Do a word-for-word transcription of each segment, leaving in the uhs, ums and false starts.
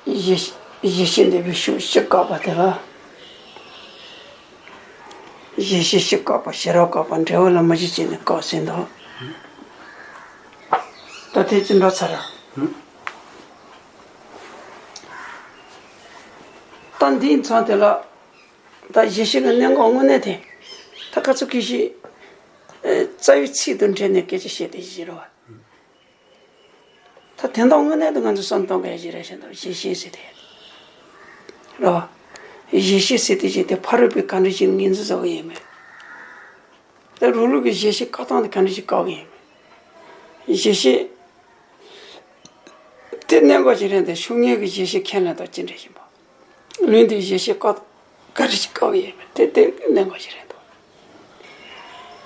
གཞལ་གཞལ་བྱའི་འདི་བའི་ཤུགས་ཕྱིར་བཀག་པ་དེ་ལ། གཞལ་བྱའི་ཕྱིར་བཀག་པ་ཕྱི་རོལ་བཀག་པ་འབྲས་བུ་ལ་མུ་བཞི་བྱས་ནས་བཀག་ཟིན་ཏོ། ད་ཐེངས་ཅི་འགྲོ་ཚར་ར། ད་འདིའི་མཚམས་དེ་ལ། ད་གཞལ་བྱའི་གི་གནད་འགག་དངོས་གནས་དེ། ད་ཁ་ཚུ་གི་ཞིག་རྩ་བའི་ཚིག་ཏུ་འདྲེས་ནས་སྐད་ཆ་བཤད་དེ་བཞི་རོ། ད་དེ་འདྲ་དངོས་གནས་དུ་ང་ཚོ་བསམ་གཏོང་གི་ཡ་ཞིག་རེད་ཤེས་འདུག་གཞལ་བྱའི་ཟེར་དེ། རོ། གཞལ་བྱའི་ཟེར་དེ་བཞི་དེ་ཕ་རོལ་པོས་ག་འདྲ་ཞིག་ངོས་འཛིན་བཟོ་གི་ཡིན་མེད། ད་རུ་ལུག་གི་གཞལ་བྱའི་བཀག་སྟངས་དེ་ག་འདྲ་ཞིག་བཀག་གི་ཡིན་མེད། གཞལ་བྱའི། དེ་གནད་འགག་ཅིག་རེད་དེ་ཤུགས་ངེས་ཀྱི་གཞལ་བྱའི་ཁས་ལེན་དང་ཅི་འདྲ་ཞིག་པ། ལུང་དེའི་གཞལ་བྱའི་བཀག་ག་རེ་ཞིག་བཀག་ཡོད་མེད་དེ་དེ་གནད་འགག་ཞིག་རེད་འདུག་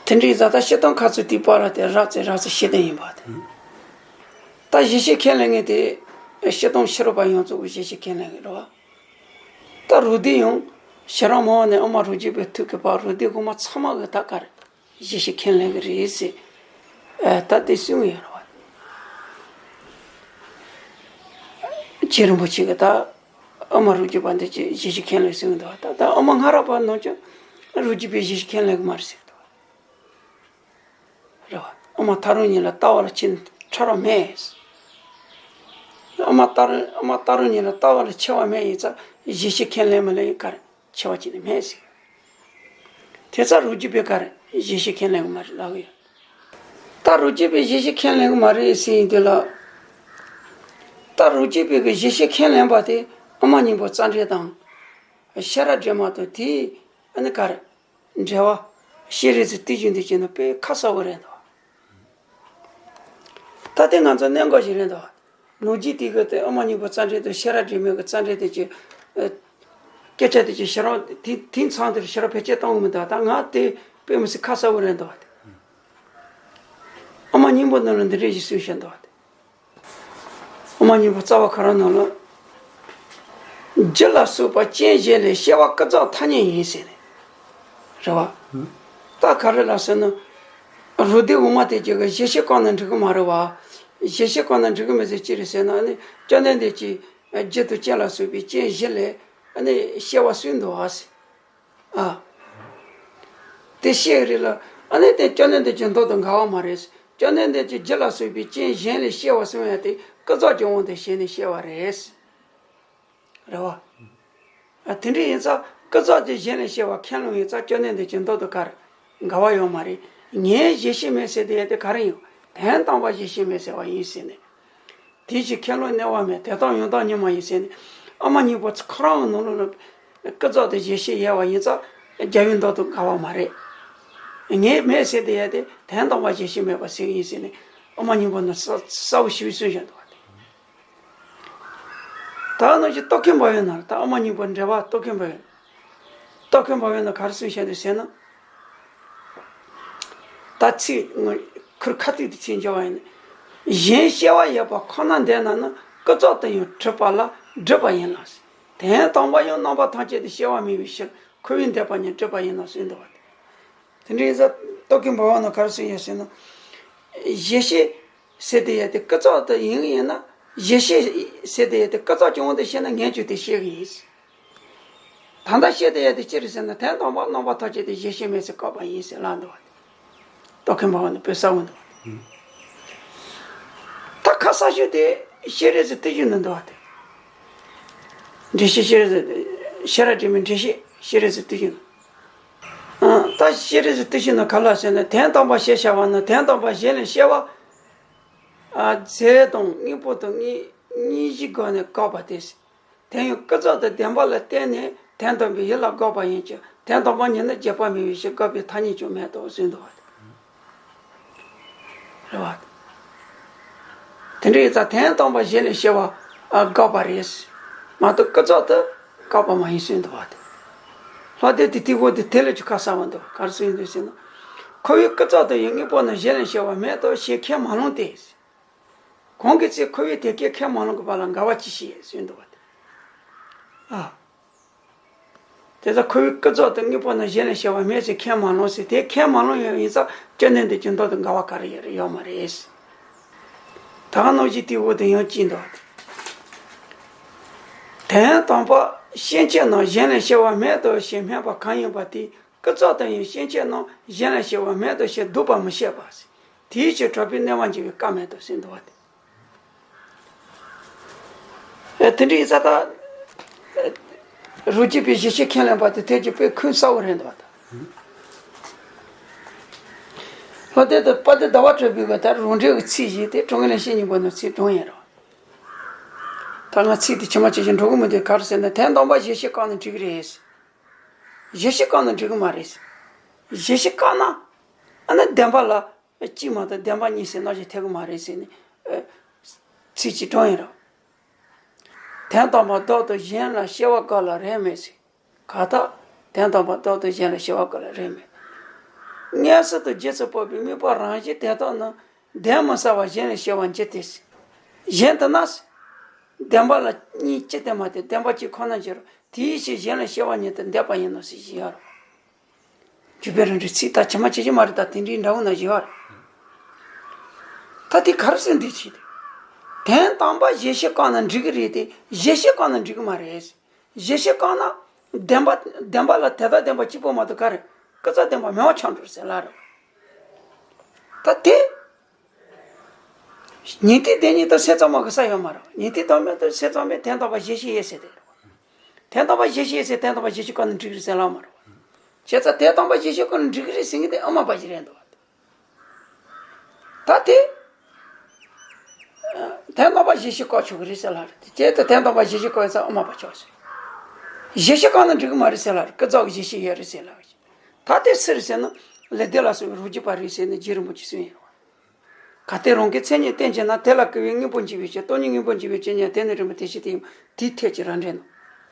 དེ་འདྲའི་ཛ་ད་སྤྱིར་བཏང་ཁ་ཚུགས་དེའི་བར་ལ་དེ་རབ་ཙེ་རབ་ཙེ་ཤེས་ལྡན་ཡིན་པ་དེ། ད་གཞལ་བྱའི་ཁས་ལེན་མཁན་དེ་སྤྱིར་བཏང་ཕྱི་རོལ་པ་ཡོངས་རྫོགས་ཀྱི་གཞལ་བྱའི་ཁས་ལེན་གྱི་རེད་བ། ད་རུ་སྡེ་ཡང་ཕྱི་རོལ་མ་བ་ནས་ཨ་མ་རུ་སྒྲིག་པའི་ཐུག་གི་བར་རུ་སྡེ་གོང་མ་ཚང་མ་གི་ད་ག་རེ། གཞལ་བྱའི་ཁས་ལེན་གྱི་རེད་ཟེར། ཨ་ད་དེ་གསུང་གི་ཡོད་རེད་བ། རྗེ་རིན་པོ་ཆེ་གིས་ད་ཨ་མ་རུ་སྒྲིག་པ་འདི་ཅིག་གཞལ་བྱའི་ཁས་ལེན་གསུང་གི་འདུག་ད་ད་ཨ་མ་སྔ་རབས་པ་ནང་ཆོས་རུ་སྒྲིག་པའི་གཞལ་བྱའི་ཁས་ལེན་གྱི་མ་རེད་ཟེར་གི་འདུག་རེད་བ། ཨ་མ་ད་རུང་ཉིད་ལ་ལྟ་བ་ལ་ཁྱེད་ཁྲ་རོགས་མེད། ཨ་མ་ད་རུང་ཨ་མ་ད་རུང་ཉིད་ལ་ལྟ་བ་ལ་ཆེ་བ་མེད་ཡིན་ཙང་གཞལ་བྱའི་ཁས་ལེན་མི་ལེན་ག་རེ། ཆེ་བ་ཅིག་ནི་མེད་ཟེར། དེ་ཙང་རུ་སྒྲིག་པས་ག་རེ་གཞལ་བྱའི་ཁས་ལེན་གྱི་མ་རེད་ལབ་ཀྱི་ཡོད། ད་རུ་སྒྲིག་པས་གཞལ་བྱའི་ཁས་ལེན་གྱི་མ་རེད་ཟེར་ཡིན་དུས་ལ། ད་རུ་སྒྲིག་པས་གི་གཞལ་བྱའི་ཁས་ལེན་པ་དེ་ཨ་མ་སྙིང་པོ་རྩ་འགྲེལ་དང་། ཤེས་རབ་སྒྲོན་མ་དང་དེའི་ཨ་ནི་ག་རེ། འགྲེལ་པ། བཤད་རིགས་ཀྱི་བསྟན་བཅོས་འདི་བྱས་ན་དཔེ་ཁ་གསལ་པོ་རེད་འདུག་ད་དེ་ང་ཚོ་གནད་འགག་ཞིག་རེད་འདུག་ལོ་རྒྱུས་དེ་གི་དེ་ཨ་མ་སྙིང་པོ་རྩ་འགྲེལ་དང་ཤེས་རབ་སྒྲོན་མའི་གི་རྩ་འགྲེལ་དེ་ཅི། ཨ། སྐད་ཆ་དེ་ཅི་ཕྱི་རང་དེ་དེའི་མཚམས་དེར་ཕྱི་རང་བེད་སྤྱོད་གཏོང་གི་མི་འདུག་ད་ང་དེ་དཔེ་མི་སྲིད་ཁ་གསལ་པོ་རེད་འདུག་དེ། ཨ་མ་སྙིང་པོ་ནང་ལ་འདི་འདྲ་ཞིག་གསུངས་བཞག་འདུག་དེ། ཨ་མ་སྙིང་པོ་རྩ་བ་ཁོ་རང་ནང་ལ། རྒྱུ་ལ་སོགས་པ་རྐྱེན་གཞན་ལས་སྐྱེ་བ་ཀུན་རྫོབ་ཐ་སྙད་ཡིན་ཟེར་ནས། རེད་བ། ད་ག་རེ་ལ་ཟེར་ན། རུ་སྡེ་འོག་མ་དེ་གཅིག་གི་གཞལ་བྱའི་བཀག་ན་འགྲིག་གི་མ་རེད་བ། གཞལ་བྱའི་བཀག་ན་འགྲིག་གི་མེད་ཟེར་ཅི་རེད་ཟེར་ན་ནི་བཅོམ་ལྡན་འདས་ཀྱིས་རྒྱུ་དང་རྐྱེན་ལ་སོགས་པའི་རྐྱེན་བཞི་ལས་ནི་སྐྱེ་བ་གསུངས་འདུག་བ་ཟེར། ཨ། དེ་བཤད་རེད་ལ། ཨ་ནི་དེ་བཅོམ་ལྡན་འདས་ཀྱི་མདོ་དང་འགལ་བ་མ་རེད། བཅོམ་ལྡན་འདས་ཀྱིས་རྒྱུ་ལ་སོགས་པའི་རྐྱེན་གཞན་ལས་སྐྱེ་བ་གསུངས་ཡ་དེ་ཀུན་རྫོབ་ཀྱི་དབང་དུ་བྱས་ནས་བཤད་པ་རེད། རེད་བ། ཨ་དེ་འདྲ་ཡིན་ཙང་ཀུན་རྫོབ་ཀྱི་གཞན་ལས་སྐྱེ་བ་ཁས་ལེན་ཡིན་ཙང་བཅོམ་ལྡན་འདས་ཀྱི་མདོ་དང་ག་རེ་འགལ་བ་ཡོད་མ་རེད། ངས་གཞལ་བྱེད་མེད་ཟེར་དེ་ཡ་དེ་ག་རེ་ཡིན། དོན་དམ་པར་གཞལ་བྱེད་མེད་ཟེར་བ་ཡིན་ཟེར་ནས། དེ་ཕྱིར་ཁས་བླངས་གནས་པ་མེད། དེ་དག་ཡང་དག་ཉིད་མ་ཡིན་ཟེར་ནས། ཨ་མ་སྙིང་པོ་ཁོ་རང་གི་ནང་ལོགས་ལ་ཀུན་རྫོབ་ཏུ་གཞལ་བྱེད་ཡོད་པ་ཡིན་ཙང་རྒྱལ་བའི་མདོ་དང་འགལ་བ་མ་རེད། ངས་མེད་ཟེར་དེ་ཡ་དེ་དོན་དམ་པར་གཞལ་བྱེད་མེད་པ་ཟེར་ཡིན་ཟེར་ནས་ཨ་མ་སྙིང་པོ་ནི་གསལ་གསལ་པོ་ཞེ་པོ་གསུངས་བཞག་འདུག་བ། དེ་ད་ནང་བཞིན་རྟོག་གེ་འབར་བའི་ནང་ལ་ད་ཨ་མ་སྙིང་པོ་འགྲེལ་པ་རྟོག་གེ་འབར་བའི། རྟོག་གེ་འབར་བའི་ནང་ག་རེ་གསུངས་བཞག་འདུག་ཟེར་ན། ད་ཚིག་ཁུར་ཁ་ཐུག་ཏུ་ཚིག་འཇོག་པ་ཡིན་ན། གཞན་སྐྱེ་བ་ཡོད་པ་ཁོ་ན་འདོད་ན་ནི་ཀུན་རྫོབ་ཏུ་ཡང་གྲུབ་པ་ལ་སྒྲུབ་པ་ཡིན་ལ། དོན་དམ་པར་ཡང་རྣམ་པ་ཐམས་ཅད་དུ་སྐྱེ་བ་མེད་པའི་ཕྱིར་ཁོ་བོས་འདོད་པ་ཉིད་སྒྲུབ་པ་ཡིན་ལ་གསུངས་འདུག་བ། དེ་འདྲའི་ས་རྟོག་གེ་འབར་བ་ནང་ག་རེ་གསུངས་ཡོད་ཟེར་ན། གཞལ་བྱེད་ཟེར་དེ་ཡོད་དེ་ཀུན་རྫོབ་ཏུ་ཡིན་གྱི་ཡིན་ན། གཞལ་བྱེད་ཟེར་དེ་ཡོད་དེ་ཀུན་རྫོབ་ཀྱི་དབང་དུ་བྱས་ན་ངས་ཀྱང་དེ་བཤད་གི་ཡིན། ད་ལྟ་བཤད་དེ་ཡོད་དེ་ཅི་རེད་ཟེར་ན་དོན་དམ་པར་རྣམ་པ་ཐམས་ཅད་དུ་གཞལ་བྱེད་མེད་ཟེར་བཀག་པ་ཡིན་ཟེར་ལབ་འདུག་བ། རྟོག་གེ་འབར་བ་ནི་དཔེ་གསལ་པོ་འདུག་བ། ད་ཁ་གསལ་ཤོས་དེ་བཤད་རིགས་ཀྱི་བསྟན་བཅོས་ནང་འདུག་བ་དེ། འགྲེལ་བཤད་བཤད་རིགས་ཀྱི་ཤེས་རབ་སྒྲོན་མའི་འགྲེལ་བཤད་བཤད་རིགས་ཀྱི་བསྟན་བཅོས་ནང་། ཨ། ད་བཤད་རིགས་ཀྱི་བསྟན་བཅོས་ནང་ག་ལ་ཟེར་ན་དོན་དམ་པར་ཞེས་བྱ་བ་ནི་དོན་དམ་པར་གཞན་ལས་སྐྱེ་བ། ཨ། རྫས་དང་དངོས་པོ་དང་གཉིས་གཉིས་གཞིའི་སྒོ་ནས་བཀག་པ་སྟེ། དེ་ཡང་ཀུན་རྫོབ་ཏུ་བདེན་པ་ལ་བརྟེན་ནས་དོན་དམ་པའི་ཡུལ་ལ་དགག་པ་ཡིན་ཀྱང་དོན་དམ་པ་ཉིད་ནི་བརྗོད་པ་མེད་པའི་ཕྱིར་དགག་པའི་ཐ་སྙད་ཀྱང་མེད་དོ་གསུངས་འདུག་བ། རེད་བ། དེ་འདྲ་ཡིན་ཙང་དོན་དམ་པར་གཞན་ལས་སྐྱེ་བ་དགག་པ་རེད། མ་གཏོགས་ཀུན་རྫོབ་ཏུ་དགག་པ་མ་ཡིན་གསུངས་འདུག་བ། ལྷག་དོན་དེ་དེའི་འོག་ཏུ་དེ་ལས་ཀྱང་ཁ་གསལ་བ་འདུག་ག་རེ་གསུངས་འདུག་ཟེར་ན། ཁོ་བོས་ཀུན་རྫོབ་ཏུ་ཡང་དངོས་པོ་རྣམས་གཞན་ལས་སྐྱེ་བ་མེད་དོ་ཞེས་ཁས་མ་བླངས་ཏེ། གང་གི་ཚེ་ཁོ་བོས་དེ་སྐད་ཁས་མ་བླངས་པའི་བར་ལ་འགལ་བ་ཅི་སྐྱེ་གསུངས་འདུག་བ། ཨ། དེ་ལྟར་ཁོ་བོས་ཀུན་རྫོབ་ཏུ་དངོས་པོ་རྣམས་གཞན་ལས་སྐྱེ་བ་མེད་ཅེས་ཁས་མ་བླངས་ཟེར་དེ་ཁས་མ་བླངས་ཡོད་ཡིན་ཙང་བཅོམ་ལྡན་འདས་ཀྱི་མདོ་དང་འགལ་བ་ག་རེ་ཡོད་རེད་ཡོད་མ་རེད། ད་ག་ནང་བཞིན་དེའི་འོག་ཏུ་ཡང་གཅིག་འདུག་དོན་དམ་པ་སྐྱེ་མཆེད་རྣམས་གཞན་ལས་སྐྱེ་བ་མེད་དོ་ཞེས་སྨྲས་པ་གང་ཡིན་པ་དེས་ཀུན་རྫོབ་ཏུ་ཡང་སྐྱེ་མཆེད་རྣམས་གཞན་ལས་སྐྱེ་བ་མེད་དོ་ཞེས་སྡུག་པ་མི་བྱེད་པ། དེའི་ཕྱིར་གྲགས་པའི་གནས་པ་འཇིག་པའི་སྐབས་མེད་དོ་ཟེར་འདུག་པ་དེ། ཨེ་དེ་འདྲའི་ཡིན་ཙང་ད། རུ་སྐྱེས་པའི་གཞི་ཤེས་ཁས་ལེན་པ་དེ་དེ་ཀྱི་དཔེ་ཁུངས་གསལ་བོ་རེད་འདུག་པ་ད། ལྷོ་སྡེ་དང་དཔལ་ལྡན་ཟླ་བ་གྲགས་པའི་གི་ད་རང་འགྲེལ་གྱི་ཚིག་བཞི་དེ་དྲང་ངེས་ལེགས་བཤད་སྙིང་པོ་ནང་ཚིག་དྲངས་ཡིན་རོགས། ད་ང་ཚིག་དེ་ཇི་མ་ཇི་བཞིན་འགྲོ་གི་མི་འདུག་ག་རེ་ཟེར་ན་དོན་དམ་པ་གཞི་ཤེས་བཀག་ན་འགྲིག་གི་རེད། གཞི་ཤེས་བཀག་ན་འགྲིག་གི་མ་རེད། གཞི་ཤེས་བཀག་ན་ཨ་ནི་བདེན་པ་ལ་གཅིག་མ་གཏོགས་བདེན་པ་གཉིས་ཟེར་རྣམ་གཞག་ཐེབས་གི་མ་རེད་ཟེར་ནས་ཨ་ཚིག་གཅིག་དྲངས་ཡིན་རོགས། དོན་དམ་པར་བདག་ཏུ་གཞན་ལ་སྐྱེ་བ་དགག་ལ་རེ་མེད་ཟེར། གང་ལྟར་དོན་དམ་པར་བདག་ཏུ་གཞན་ལ་སྐྱེ་བ་དགག་ལ་རེ་མེད། མངོན་སུམ་དུ་རྗེས་སུ་དཔོག་པའི་དམིགས་པ་རང་བཞིན་དེ་དག་ནི་གདོན་མི་ཟ་བར་གཞན་ལས་སྐྱེ་བར་འགྱུར་ཏེ། གཞན་དུ་ན། བདེན་པ་ལ་གཉིས་ཅི་སྟེ་མ་སྟེ་བདེན་པ་གཅིག་ཁོ་ན་འགྱུར་རོ། དེའི་ཕྱིར་གཞན་ལས་སྐྱེ་བ་ཉིད་དུ་འདོད་པ་ཡིན་ནོ་ཞེས་བཞི་ཡོད་རོ། འཇུག་པའི་རང་འགྲེལ་ཚིག་ད་ཇི་མ་ཇི་བཞིན་མ་རེད་ད་དེ་འདྲའི་འདྲ་བོ་ན་བཞི་ཡོད་རོ། ད་དེ་ག་རེ་ཟེར་འདི་ཆེ་དེ། དོན་དམ་པ་གཞི་ཤེས་བཀག་ན་འགྲིག་གི་རེད་དེ་གཞི་ཤེས་བཀག་ན་འགྲིག་གི་མ་རེད། གཞི་ཤེས་བཀག་ན། བདེན་པ་བདེན་པ་ལ་དེ་དག་བདེན་པ་གཅིག་པོ་མ་གཏོགས་ག་རེ། ཀུན་རྫོབ་བདེན་པ་མེད་པ་ཆགས་འགྲོ་ཟེར་ལ་རེད། ད་དེ། ཉན་ཐོས་དེ་ཉིད་དུ་སེམས་ཙམ་མ་གི་ས་ཡོད་མ་རེད། ཉན་ཐོས་དམ་མེད་དུ་སེམས་ཙམ་མེད་དོན་དམ་པ་གཞི་ཤེས་ཡོད་ཟེར་དེ་རེད། དོན་དམ་པ་གཞི་ཤེས་ཡོད་ཟེར་དོན་དམ་པ་གཞི་ཤེས་བཀག་ན་འགྲིག་རེད་ཟེར་ལ་མ་རེད། བྱས་ཙང་དོན་དམ་པ་གཞི་ཤེས་བཀག་ན་འགྲིག་གི་རེད་ཟེར་མཁན་དེ་ཨ་མ་པ་ཞིག་རེད་འདུག་ད་དེ། དོན་དམ་པ་གཞི་ཤེས་བཀག་ཆོག་གི་རེད་ཟེར་ལ་རེད། དེ་དོན་དམ་པ་གཞི་ཤེས་བཀག་ཡོད་ཙང་ཨ་མ་པ་ཆོག་ཟེར། གཞི་ཤེས་བཀག་ན་འགྲིག་གི་མ་རེད་ཟེར་ལ་རེད། ཀུན་རྫོབ་ཀྱི་གཞི་ཤེས་ཡོད་རེད་ཟེར་ལ་རེད། ད་དེ་སུ་རེད་ཟེར་ན་ལེགས་ལྡན་ལ་སོགས་པའི་རང་རྒྱུད་པ་རེད་ཟེར་ནས་རྗེ་རིན་པོ་ཆེས་གསུངས་ཡོད་རེད། གལ་ཏེ་རང་གི་མཚན་ཉིད་བསྟན་བྱས་ན། དེ་ལ་སྐུར་བའི་དངོས་པོ་འཇིག་པའི་ཕྱིར། སྟོང་ཉིད་དངོས་པོ་འཇིག་པའི་ཕྱིར་ཉིད་དེ་ནི་རིགས་མིན་ཏེ་ཞེས་དེ་ཡིན། དེའི་ཐད་ཀྱི་རང་འགྲེལ་ནོ།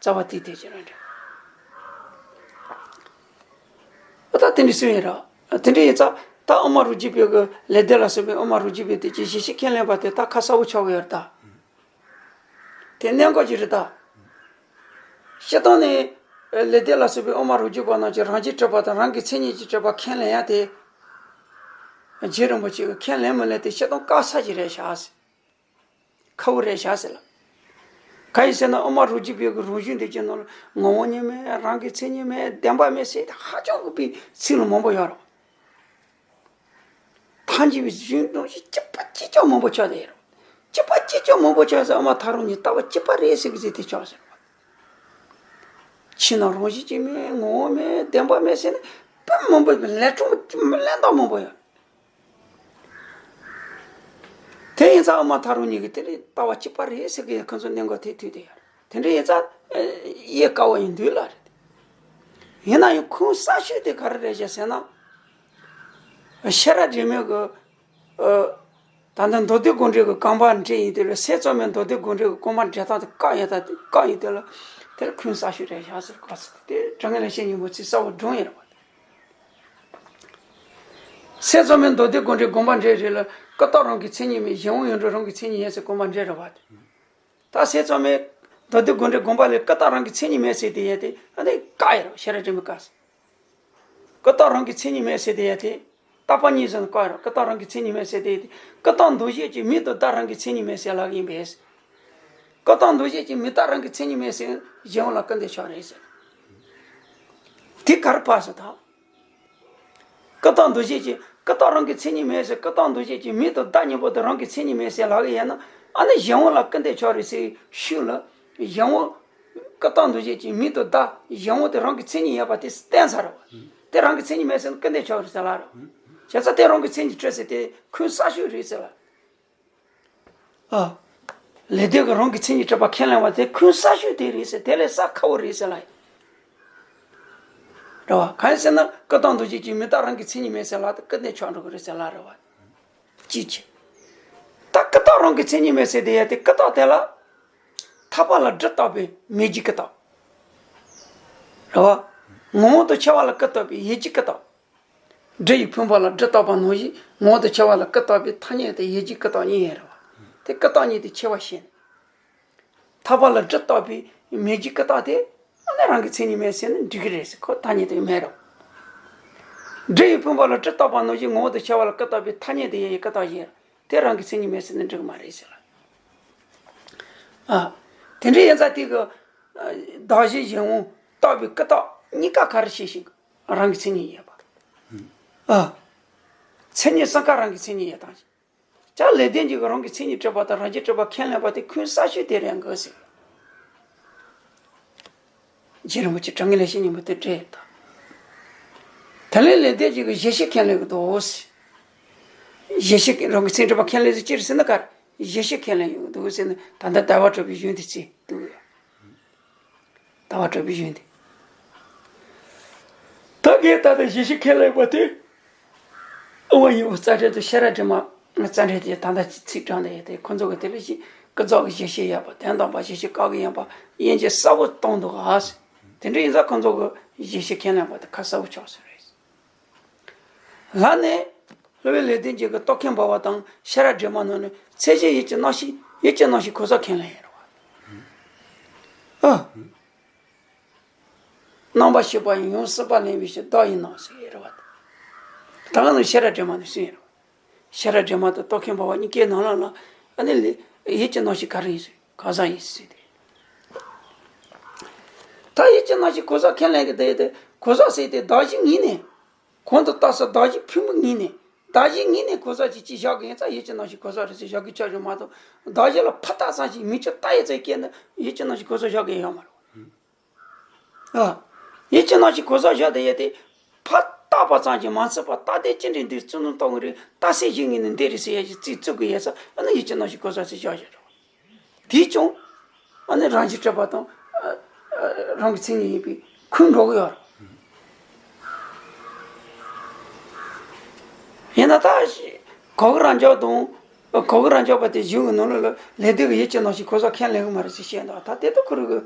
རྩ་བ་དེའི་ཐད་ཀྱི་རང་འགྲེལ། ཨ་ད་དེ་འདྲ་གསུངས་ཡོད་ར། དེ་འདྲ་ཡིན་ཙང་ད་དབུ་མ་རུ་སྐྱེས་པའི་གི་ལེགས་ལྡན་ལ་སོགས་པའི་དབུ་མ་རུ་སྐྱེས་པའི་དེ་ཀྱི་གཞི་ཤེས་ཁས་ལེན་པ་དེ་ད་ཁ་གསལ་པོ་ཆགས་ཀྱི་ཡོད་རེད་ད། དེ་གནད་འགག་ཅིག་རེད་ད། སྤྱིར་བཏང་ནས་ལེགས་ལྡན་ལ་སོགས་པའི་དབུ་མ་རུ་སྐྱེས་པ་རྣམས་ཀྱིས་རང་རྒྱུད་གྲུབ་པ་དང་རང་གི་མཚན་ཉིད་ཀྱིས་གྲུབ་པ་ཁས་ལེན་ཡ་དེ། རྗེ་རིན་པོ་ཆེ་གིས་ཁས་ལེན་མི་ལེན་དེ་སྤྱིར་བཏང་དཀའ་ས་ཅིག་རེད་ཤག་ཟེར། ཁག་པོ་རེད་ཤག་ཟེར་ལ། གང་ཡིན་ཟེར་ན་དབུ་མ་རུ་སྐྱེས་པའི་གི་རང་གཞུང་དེ་ཀྱི་ནང་ལ་ངོ་བོ་ཉིད་མེད། རང་གི་མཚན་ཉིད་མེད། བདེན་པ་མེད་ཟེར་ཧ་ཅང་གི་པའི་ཚིག་ལ་མང་པོ་ཡོད་རེད། ཐལ་འགྱུར་བའི་གཞུང་དང་གཅིག་པ་གཅིག་རྐྱང་མང་པོ་ཆགས་བསྡད་ཡོད་རེད། གཅིག་པ་གཅིག་རྐྱང་མང་པོ་ཆགས་ཟེར་དབུ་མ་ཐལ་རང་གཉིས་ལྟ་བ་གཅིག་པ་རེད་ཟེར་གི་ཟེར་དེ་ཆགས་ཟེར་བ། ཕྱི་ནང་རང་བཞིན་གྱིས་མེད། ངོ་བོ་མེད། བདེན་པ་མེད་ཟེར་ནས་དཔེ་མང་པོ་ལན་གྲངས་ལན་སྟངས་མང་པོ་ཡོད། དེ་ཡིན་ཙང་དབུ་མ་ཐལ་རང་གཉིས་ཀྱི་དེ་ལས་ལྟ་བ་གཅིག་པ་རེད་ཟེར་གི་ཁོ་ཚོ་གནད་འགག་དེ་ཐུག་བསྡད་ཡོད་རེད། དེ་འདྲ་ཡིན་ཙང་ཨེ་དབྱེ་དཀའ་བ་ཡིན་འདུག་ལ་རེད། ཡིན་ན་ཡང་ཁུངས་གསར་ཤོས་དེ་ག་རེ་རེད་ཅེས་ཟེར་ན། ཤེས་རབ་འབྲིང་མོའི་གི་ཨ་ད་ལྟ་མདོ་སྡེ་དགོངས་འགྲེལ་གྱི་རྐང་པ་འགྲེལ་ཡིན་དེ་ལ་སེམས་ཙམ་པའི་མདོ་སྡེ་དགོངས་འགྲེལ་གྱི་རྐང་པ་འགྲེལ་སྟངས་དེ་བཀག་ཡོད་ད། དེ་བཀག་ཡིན་དེ་ལ་དེ་ལ་ཁུངས་གསར་ཤོས་རེད་ཤག་ཟེར་བཀག་ཚུལ་དེ་དྲང་ངེས་ལེགས་བཤད་སྙིང་པོའི་ཚིག་གསལ་པོ་བསྒྲུངས་ཡོད་རེད་པ། སེམས་ཙམ་པའི་མདོ་སྡེ་དགོངས་འགྲེལ་དགོངས་པ་འགྲེལ་རེད་ལ་ཀུན་བརྟགས་རང་གི་མཚན་ཉིད་མེད། གཞན་དབང་ཡོད་འགྲོ་རང་གི་མཚན་ཉིད་ཡིན་ཟེར་དགོངས་པ་འགྲེལ་རེད་པ། ད་སེམས་ཙམ་པའི་མདོ་སྡེ་དགོངས་འགྲེལ་དགོངས་པ་ལས་ཀུན་བརྟགས་རང་གི་མཚན་ཉིད་མེད་ཟེར་དེ་ཡ་དེ་ཨ་ནི་བཀག་ཡོད་རེད། ཤེས་རབ་འབྲིང་མོས་བཀག་ཟེར། ཀུན་བརྟགས་རང་གི་མཚན་ཉིད་མེད་ཟེར་དེ་ཡ་དེ། རྟག་པ་གཉིས་ཟེར་ནས་བཀག་ཡོད་རེད། ཀུན་བརྟགས་རང་གི་མཚན་ཉིད་མེད་ཟེར་དེ་ཡ་དེ། ཀུན་བརྟགས་འདུ་བྱེད་ཀྱི་མིང་དང་བརྡ་རང་གི་མཚན་ཉིད་མེད་ཟེར་ལབ་ཀྱི་ཡིན་པས། ཀུན་བརྟགས་འདུ་བྱེད་ཀྱི་མིང་བརྡ་རང་གི་མཚན་ཉིད་མེད་ཟེར་གཞན་དབང་ལ་སྐུར་འདེབས་ཆགས་རེད་ཟེར། དེ་ག་རེ་བབས་སོང་ད། ཀུན་བརྟགས་འདུ་བྱེད་ཀྱི་ཀུན་བརྟགས་རང་གི་མཚན་ཉིད་མེད་ཟེར། ཀུན་བརྟགས་འདུ་བྱེད་ཀྱི་མིང་དང་བརྡ་གཉིས་པོ་དེ་རང་གི་མཚན་ཉིད་མེད་ཟེར་ལབ་ཀྱི་ཡིན་ན་ཨ་ནི་གཞན་དབང་ལ་སྐུར་འདེབས་ཆགས་རེད་ཟེར་ཤུགས་ལ་གཞན་དབང་། ཀུན་བརྟགས་འདུ་བྱེད་ཀྱི་མིང་དང་བརྡ་གཞན་དབང་དེ་རང་གི་མཚན་ཉིད་ཡོད་པ་དེ་བསྟན་ཚར་བ། དེ་རང་གི་མཚན་ཉིད་མེད་ཟེར་ན་སྐུར་འདེབས་ཆགས་རེད་ཟེར་ལབ་རེད། བྱས་ཙང་དེ་རང་གི་མཚན་ཉིད་གྲུབ་ཟེར་དེ་ཁུངས་གསར་ཤོས་རེད་ཟེར་ལ། ཨ། ལེགས་ལྡན་གྱིས་རང་གི་མཚན་ཉིད་གྲུབ་པ་ཁས་ལེན་པ་དེ་ཁུངས་གསར་ཤོས་དེ་རེད་ཟེར། དེ་ལས་གསལ་ཁ་བོ་རེད་ཟེར་ལ། རེད་བ། གང་ཡིན་ཟེར་ན་ཀུན་བརྟགས་འདུ་བྱེད་ཀྱི་མིང་བརྡ་རང་གི་མཚན་ཉིད་མེད་ཟེར་ལ་དེ་སྐུར་འདེབས་ཆགས་འགྲོ་གི་རེད་ཟེར་ལ་རེད་བ། ཅིའི་ཕྱིར། ད་ཀུན་བརྟགས་རང་གི་མཚན་ཉིད་མེད་ཟེར་དེ་ཡ་དེ་ཀུན་བརྟགས་དེ་ལ། ཐར་པ་ལ་སྒྲུབ་བཏགས་པའི་མིང་གཞི་ཀུན་བརྟགས། རེད་བ། ངོ་བོ་དང་ཁྱད་པར་ལ་སྐུར་བཏགས་པའི་ཡིད་ཀྱི་ཀུན་བརྟགས། སྒྲ་ཡི་ཕུང་པོ་ལ་སྒྲུབ་བཏགས་པ་ནང་བཞིན་ངོ་བོ་དང་ཁྱད་པར་ལ་སྐུར་བཏགས་པའི་ཐ་སྙད་དང་ཡིད་ཀྱི་ཀུན་བརྟགས་གཉིས་ཡོད་རེད་བ། དེ་ཀུན་བརྟགས་གཉིས་དེ་ཁྱད་པར་ཕྱེ་ནས། ཐར་པ་ལ་སྒྲུབ་བཏགས་པའི་མིང་གཞི་ཀུན་བརྟགས་དེ་ཨ་ནི་རང་གི་མཚན་ཉིད་མེད་ཟེར་ན་འགྲིག་གི་རེད་ཟེར། ཁོ་ཐ་སྙད་དེ་མེད་རེད་བ། སྒྲ་ཡི་ཕུང་པོ་ལ་སྒྲུབ་བཏགས་པ་ནང་བཞིན་ངོ་བོ་དང་ཁྱད་པར་ལ་སྐུར་བཏགས་པའི་ཐ་སྙད་དེ་ཡི་ཀུན་བརྟགས་གཞན་དེ་རང་གི་མཚན་ཉིད་མེད་ཟེར་ན་འགྲིག་གི་མ་རེད་ཟེར་ལ། ཨ། དེ་འདྲའི་ཡིན་ཙང་དེ་གི་ བདག་གཞན་གཞན་དབང་བརྟག་པའི་ཀུན་བརྟགས་གཉིས་ཀ་ག་རེ་བྱས་ཤིང་རང་གི་མཚན་ཉིད་ཡོད་པ། ཨ། མཚན་ཉིད་གསུམ་ཀ་རང་གི་མཚན་ཉིད་ཡོད་དང་། ཅག་ལེགས་ལྡན་འབྱེད་ཀྱི་རང་གི་མཚན་ཉིད་གྲུབ་པ་དང་རང་བཞིན་གྲུབ་པ་ཁས་ལེན་པ་དེ་ཁུངས་གསལ་ཤོས་དེ་རེད་འགོ་ཟེར། རྗེ་རིན་པོ་ཆེ་དྲང་ངེས་ལེགས་བཤད་སྙིང་པོ་དེ་འགྲེལ་དང་། དེ་ལས་ལེགས་ལྡན་འབྱེད་ཀྱི་གཞི་ཤེས་ཁས་ལེན་གྱི་འདུག་ཟེར། གཞི་ཤེས་རང་གི་མཚན་གྲུབ་པ་ཁས་ལེན་ཟེར་ཅི་རེད་ཟེར་ན་ག་རེ་གཞི་ཤེས་ཁས་ལེན་ཡོང་གི་འདུག་ཟེར་ན། ད་ལྟ་ལྟ་བ་གྲུབ་པའི་གཞུང་དེ་བརྩིས་འདུག། ལྟ་བ་གྲུབ་པའི་གཞུང་དེ། ད་གིན་ད་ལྟ་གཞི་ཤེས་ཁས་ལེན་པ་དེ། ཨ་བ་ཡིན་པ་རྩ་འགྲེལ་དུ་ཤེས་རབ་སྒྲོན་མ་རྩ་འགྲེལ་དེ་ད་ལྟ་ཚིག་དྲངས་ཏེ་ཡོད་དེ། ཁོ་ཚོ་གི་དེ་ལ་གཞི་ཀུན་རྫོབ་ཀྱི་གཞི་ཤེས་ཡོད་པ། དོན་དམ་པ་གཞི་ཤེས་བཀག་གི་ཡིན་པ་དབྱེ་འབྱེད་གསལ་པོ་བཏང་འདུག་ཨ། དེ་འདྲ་ཡིན་ཙང་ཁོ་ཚོ་གི་གཞི་ཤེས་ཁས་ལེན་པ་དེ་ཁ་གསལ་པོ་ཆགས་ས་རེད། ལར་ནས་སློབ་དཔོན་ལེགས་ལྡན་འབྱེད་ཀྱི་རྟོག་མཁན་འབའ་བ་དང་ཤེས་རབ་སྒྲོན་མ་རྣམས་ནི་ཚད་གཞི་ཡུལ་གྱི་རྣམ་ཤེས། ཡུལ་གྱི་རྣམ་ཤེས་གོ་ས་ཁས་ལེན་ཡོད་རེད་བ། ཨ། རྣམ་པར་ཤེས་པ་ཡང་ཡུམ་སྲིད་པ་ལེན་པའི་ཕྱིར་བདག་ཡིན་ནོ་ཟེར་ཡོད་རེད་བ། ད་ག་ནང་ཤེས་རབ་སྒྲོན་མ་ནས་གསུངས་ཡོད་རེད་བ། ཤེས་རབ་སྒྲོན་མ་དང་རྟོག་མཁན་འབའ་བ་གཉིས་ཀའི་ནང་ལ་ལ་ཨ་ནི་ལས་ཡུལ་གྱི་རྣམ་ཤེས་ག་རེ་ཡིན་ཟེར། གང་ཟག་ཡིན་ཟེར་ཏེ། ད་ཡུལ་གྱི་རྣམ་ཤེས་གོ་ས་ཁས་ལེན་གྱི་དེ་དེ་གོ་ས་ཟེར་ཏེ་བདག་གཞན་གཉིས་ནས། གོང་དུ་བཏགས་སུ་བདག་གཞན་ཕུང་པོ་གཉིས་ནས། བདག་གཞན་གཉིས་ནས་གོ་ས་ཅིག་ཅིག་བཞག་གི་ཡིན་ཙང་ཡུལ་གྱི་རྣམ་ཤེས་གོ་ས་རེད་ཟེར་བཞག་གི་ཆ་བཞག་མ་གཏོགས། བདག་གཞན་ལ་ཕར་བཏགས་ཙམ་ཞིག་མིང་ཅིག་བཏགས་ཡོད་ཙང་སྐད་ནི་ཡུལ་གྱི་རྣམ་ཤེས་གོ་ས་བཞག་གི་ཡོད་མ་རེད། ཨ། ཡུལ་གྱི་རྣམ་ཤེས་གོ་ས་བཞག་དེ་ཡོད་དེ། ཕར་བཏགས་པ་ཙམ་གྱིས་མ་ཚད་པར་བཏགས་དེ་ཅི་འདྲའི་འདུག་རྩོམ་རྣམ་རྟོག་གི་རིགས་རྟགས་གསལ་བཞི་ངོས་ནས་འདི་རེད་ཟེར་ཡ་ཞིག་རྩིས་བཙུགས་གི་ཡོད་ཙང་ཨ་ནི་ཡུལ་གྱི་རྣམ་ཤེས་གོ་ས་ཟེར་བཞག་བཞག་རེད། དེས་ཀྱང་ཨ་ནི་རང་བཞིན་གྲུབ་པ་དང་། ཨ། ཨ། རང་གི་མཚན་ཉིད་ཡིན་པའི་ཁུངས་འགྲོ་གི་ཡོད་རེད། ཡིན་ན་ད་གོ་གི་རང་འཇོག་དང་། གོ་གི་རང་འཇོག་པ་དེ་གཞུང་གི་ནང་ལོགས་ལ་ལེགས་ལྡན་གྱི་ཡུལ་གྱི་རྣམ་ཤེས་གོ་ས་ཁས་ལེན་གི་མ་རེད་ཟེར་བཤད་འདུག། ད་དེ་ད་ཁོ་རང་གི་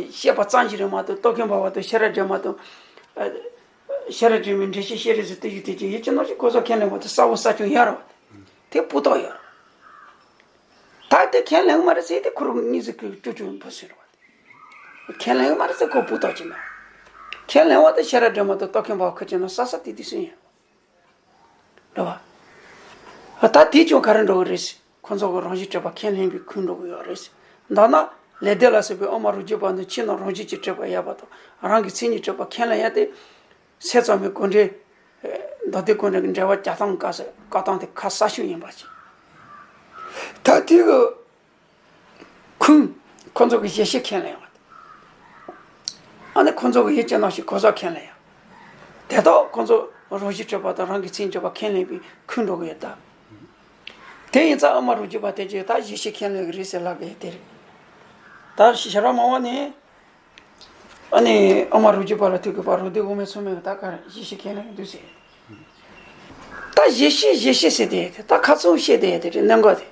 བཤད་པ་ཙམ་ཞིག་རེད་མ་གཏོགས། རྟོག་མཁན་འབའ་བ་དང་ཤེས་རབ་སྒྲོན་མ་དང་། ཨ། ཤེས་རབ་སྒྲོན་མའི་འགྲེལ་བཤད་བཤད་རེས་སུ་དེ་ཡུལ་དེ་ཀྱི་ཡུལ་གྱི་རྣམ་ཤེས་གོ་ས་ཁས་ལེན་པ་དེ་གསལ་པོ་གསལ་རྐྱང་ཡོད་རེད་བ། དེ་སྤུས་དག་ཡོད་རེད། ད་དེ་ཁས་ལེན་མ་རེད་ཟེར་དེ་ཁོ་རང་གཉིས་ཟེར་ཁོས་ཅོ་ཅོ་འབུ་ཟེར་བ། ཁས་ལེན་མ་རེད་ཟེར་ཁོ་སྤུ་དག་ཅིག་མེད། ཁས་ལེན་བ་དེ་ཤེས་རབ་སྒྲོན་མ་དང་རྟོག་མཁན་འབའ་བ་ཁོ་ཅིག་ན་ས་ས་དེ་དེ་སུན་ཡང་། རེད་བ། ད་དེ་ཅུང་ག་རེ་འགྲོ་གི་རེད་ཟེར། ཁོ་ཚོ་གི་རང་བཞིན་གྲུབ་པ་ཁས་ལེན་པའི་ཁུངས་འགྲོ་གི་ཡོད་རེད་ཟེར། མདོར་ན་ལེགས་ལྡན་ལ་སོགས་པའི་དབུ་མ་རུ་སྐྱེས་པ་ནི་ཆོས་རྣམས་རང་བཞིན་གྱིས་གྲུབ་པ་ཡོད་པ་དང་རང་གི་མཚན་ཉིད་གྲུབ་པ་ཁས་ལེན་ཡ་དེ། སེམས་ཙམ་པའི་གོ་འགྲེལ། མདོ་སྡེ་གོ་འགྲེལ་གྱི་འགྲེལ་པ་རྒྱག་སྟངས་སྐབས་སུ་བཀག་སྟངས་དེ་ཁ་གསལ་ཤོས་ཡིན་པ་ཞིག། ད་དེ་གི་ཁུངས་ཁོ་ཚོ་གི་གཞི་ཤེས་ཁས་ལེན་ཡོད། ཨ་ནི་ཁོ་ཚོ་གི་ཡུལ་གྱི་རྣམ་ཤེས་གོ་ས་ཁས་ལེན་ཡོད། དེ་དག་ཁོ་ཚོ་རང་བཞིན་གྲུབ་པ་དང་རང་གི་མཚན་གྲུབ་པ་ཁས་ལེན་པའི་ཁུངས་འགྲོ་གི་ཡོད་ད། དེ་ཡིན་ཙང་དབུ་མ་རུ་སྐྱེས་པ་དེ་ཚོས་ད་གཞི་ཤེས་ཁས་ལེན་གི་རེད་ཟེར་ལབ་གི་ཡོད་དེ་རེད། ད་ཤེས་རབ་སྨྲ་བ་ནི། ཨ་ནི་དབུ་མ་རུ་སྐྱེས་པ་ལ་ཐུག་གི་བར་རུ་སྡེ་དབུ་མའི་ཚོགས་མི་གི་ད་ག་རེ་གཞི་ཤེས་ཁས་ལེན་གི་འདུག་ཟེར། ད་གཞི་ཤེས་གཞི་ཤེས་ཟེར་དེ་ད་ཁ་ཚོན་བཤད་དེ་དེ་རེད་གནད་འགག་དེ།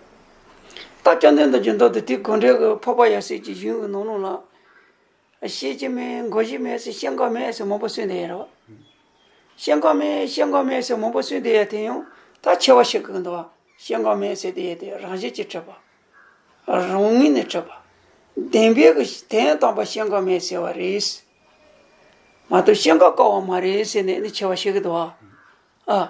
ད་བཅོམ་ལྡན་འདས་ཀྱི་མདོ་འདི་དེ་གོ་འགྲེལ་གི་འཕགས་པ་ཡབ་སྲས་ཀྱི་གཞུང་གི་ནང་ལོགས་ལ། ཤེས་ཀྱི་མེད་གོ་གཞི་མེད་ཟེར་ཤེས་འགོག་མེད་ཟེར་མང་པོ་གསུངས་དེ་ཡོད་རེད་བ། ཤེས་འགོག་མེད་ཤེས་འགོག་མེད་ཟེར་མང་པོ་གསུངས་དེ་ཡོད་དེ་ཡང་ད་ཆེ་བ་ཤེས་གི་འདུག་བ། ཤེས་འགོག་མེད་ཟེར་དེ་ཡོད་དེ་རང་བཞིན་གྱིས་གྲུབ་པ། རང་ངོས་ནས་གྲུབ་པ། བདེན་པའི་གི་དོན་དམ་པ་ཤེས་འགོག་མེད་ཟེར་བ་རེད། མ་གཏོགས་ཤེས་འགོག་བཀག་པ་མ་རེད་ཟེར་ནས་ནི་ཆེ་བ་ཤེས་གི་འདུག་བ། ཨ།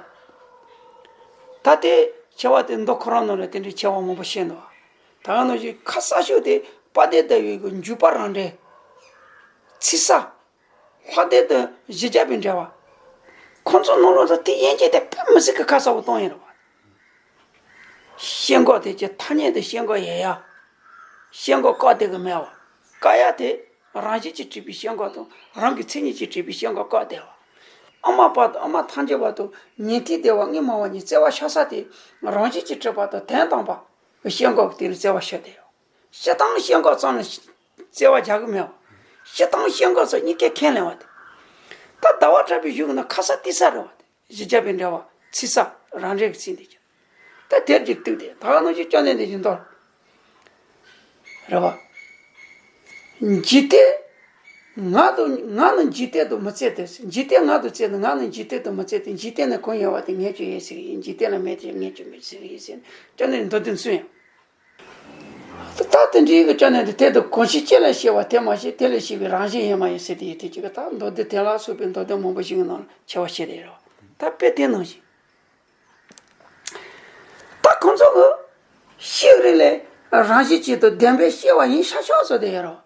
ད་དེ་ཆེ་བ་དེ་མདོ་ཁོ་རང་ནང་ལ་དེ་འདྲའི་ཆེ་བ་མང་པོ་བཤད་འདུག། ད་ག་ནང་བཞིན་ཁ་གསལ་ཤོས་དེ་དཔལ་ལྡན་ཟླ་བའི་གི་འཇུག་པ་རང་འགྲེལ། ཚིག་གསལ། ལྷག་ལྡན་དང་བཞི་བརྒྱ་པའི་འགྲེལ་པ། ཁོང་ཚོ་ནང་ལོགས་ལ་དེ་དབྱེ་འབྱེད་དེ་དཔེ་མི་སྲིད་གི་ཁ་གསལ་པོ་བཏང་ཡོད་རེད་བ། ཤེས་འགོག་དེ་ཀྱི་ཐ་སྙད་དུ་ཤེས་འགོག་ཡོད་ཡ། ཤེས་འགོག་བཀག་བསྡད་གི་མེད་བ། བཀག་ཡ་དེ་རང་བཞིན་གྱིས་གྲུབ་པའི་ཤེས་འགོག་དང་རང་གི་མཚན་ཉིད་ཀྱིས་གྲུབ་པའི་ཤེས་འགོག་བཀག་བསྡད་བ། དབུ་མ་པ་དང་དབུ་མ་ཐལ་འགྱུར་བ་དང་ཉན་ཐོས་སྡེ་པ་གཉིས་སྨྲ་བ་གཉིས་བརྩེ་བ་ཤ་ཟ་དེ་རང་བཞིན་གྱིས་གྲུབ་པ་དང་དོན་དམ་པ་གི་ཤེས་འགོག་གི་དེ་ལ་བརྩེ་བ་ཤོར་བསྡད་ཡོད། སྤྱིར་བཏང་ཤེས་འགོག་ཙམ་ལ་བརྩེ་བ་རྒྱག་གི་མེད་བ། སྤྱིར་བཏང་ཤེས་འགོག་ཙམ་གཉིས་ཀས་ཁས་ལེན་པ་དེ། ད་ཟླ་བ་གྲགས་པའི་གཞུང་གི་ནང་ཁ་གསལ་ཏོག་ཙམ་རེད་བ་དེ། བཞི་བརྒྱ་པའི་འགྲེལ་པ་ཚིག་གསལ་རང་འགྲེལ་གྱི་ཚིག་འདི་ཀྱང་། ད་དེར་འཇུག་བཏུག་སྟེ་ད་ག་ནང་བཞིན་བཅོམ་ལྡན་འདས་ཀྱི་མདོར། རེད་བ། འཇིག་རྟེན། ང་དང་ང་ནི་འཇིག་རྟེན་དུ་མི་བརྩི་སྟེ། འཇིག་རྟེན་ང་དང་བརྩིས་ནས་ང་ནི་འཇིག་རྟེན་དུ་མི་བརྩི་སྟེ། འཇིག་རྟེན་ན་གང་ཡོད་པ་དེ་ངས་ཀྱང་ཡོད་ཟེར་གྱི་ཡིན། འཇིག་རྟེན་ན་མེད་དེ་ངས་ཀྱང་མེད་ཟེར་གྱི་ཡིན་ཟེར་ནས་བཅོམ་ལྡན་འདས་མདོ་སྡེ་གསུངས་ཡང་། ད་དེ་འདྲའི་གི་བཅོམ་ལྡན་འདས་དེ་དང་གང་ཞིག་ཅི་ལ་སྐྱེ་བ་དེ་མ་ཤེས། དེ་ལས་སྐྱེས་པའི་རང་བཞིན་ཡོད་མ་ཡིན་ཟེར་དེ་ཡོད་དེ་ཅིག་གི་ད་མདོ་སྡེ་དེ་ལ་སོགས་པའི་མདོ་སྡེ་མང་པོ་ཞིག་གི་ནང་ལ་ཆེ་བ་བཤད་དེ་ཡོད་རེད་བ། ད་དཔེ་དེ་ནང་བཞིན། ད་ཁོང་ཚོ་གི་ཤེས་རིག་ལས་རང་བཞིན་གྱིས་དང་བདེན་པའི་སྐྱེ་བ་ཡིན་ཤག་ཤག་བཟོ་དེ་ཡོད་རེད་བ།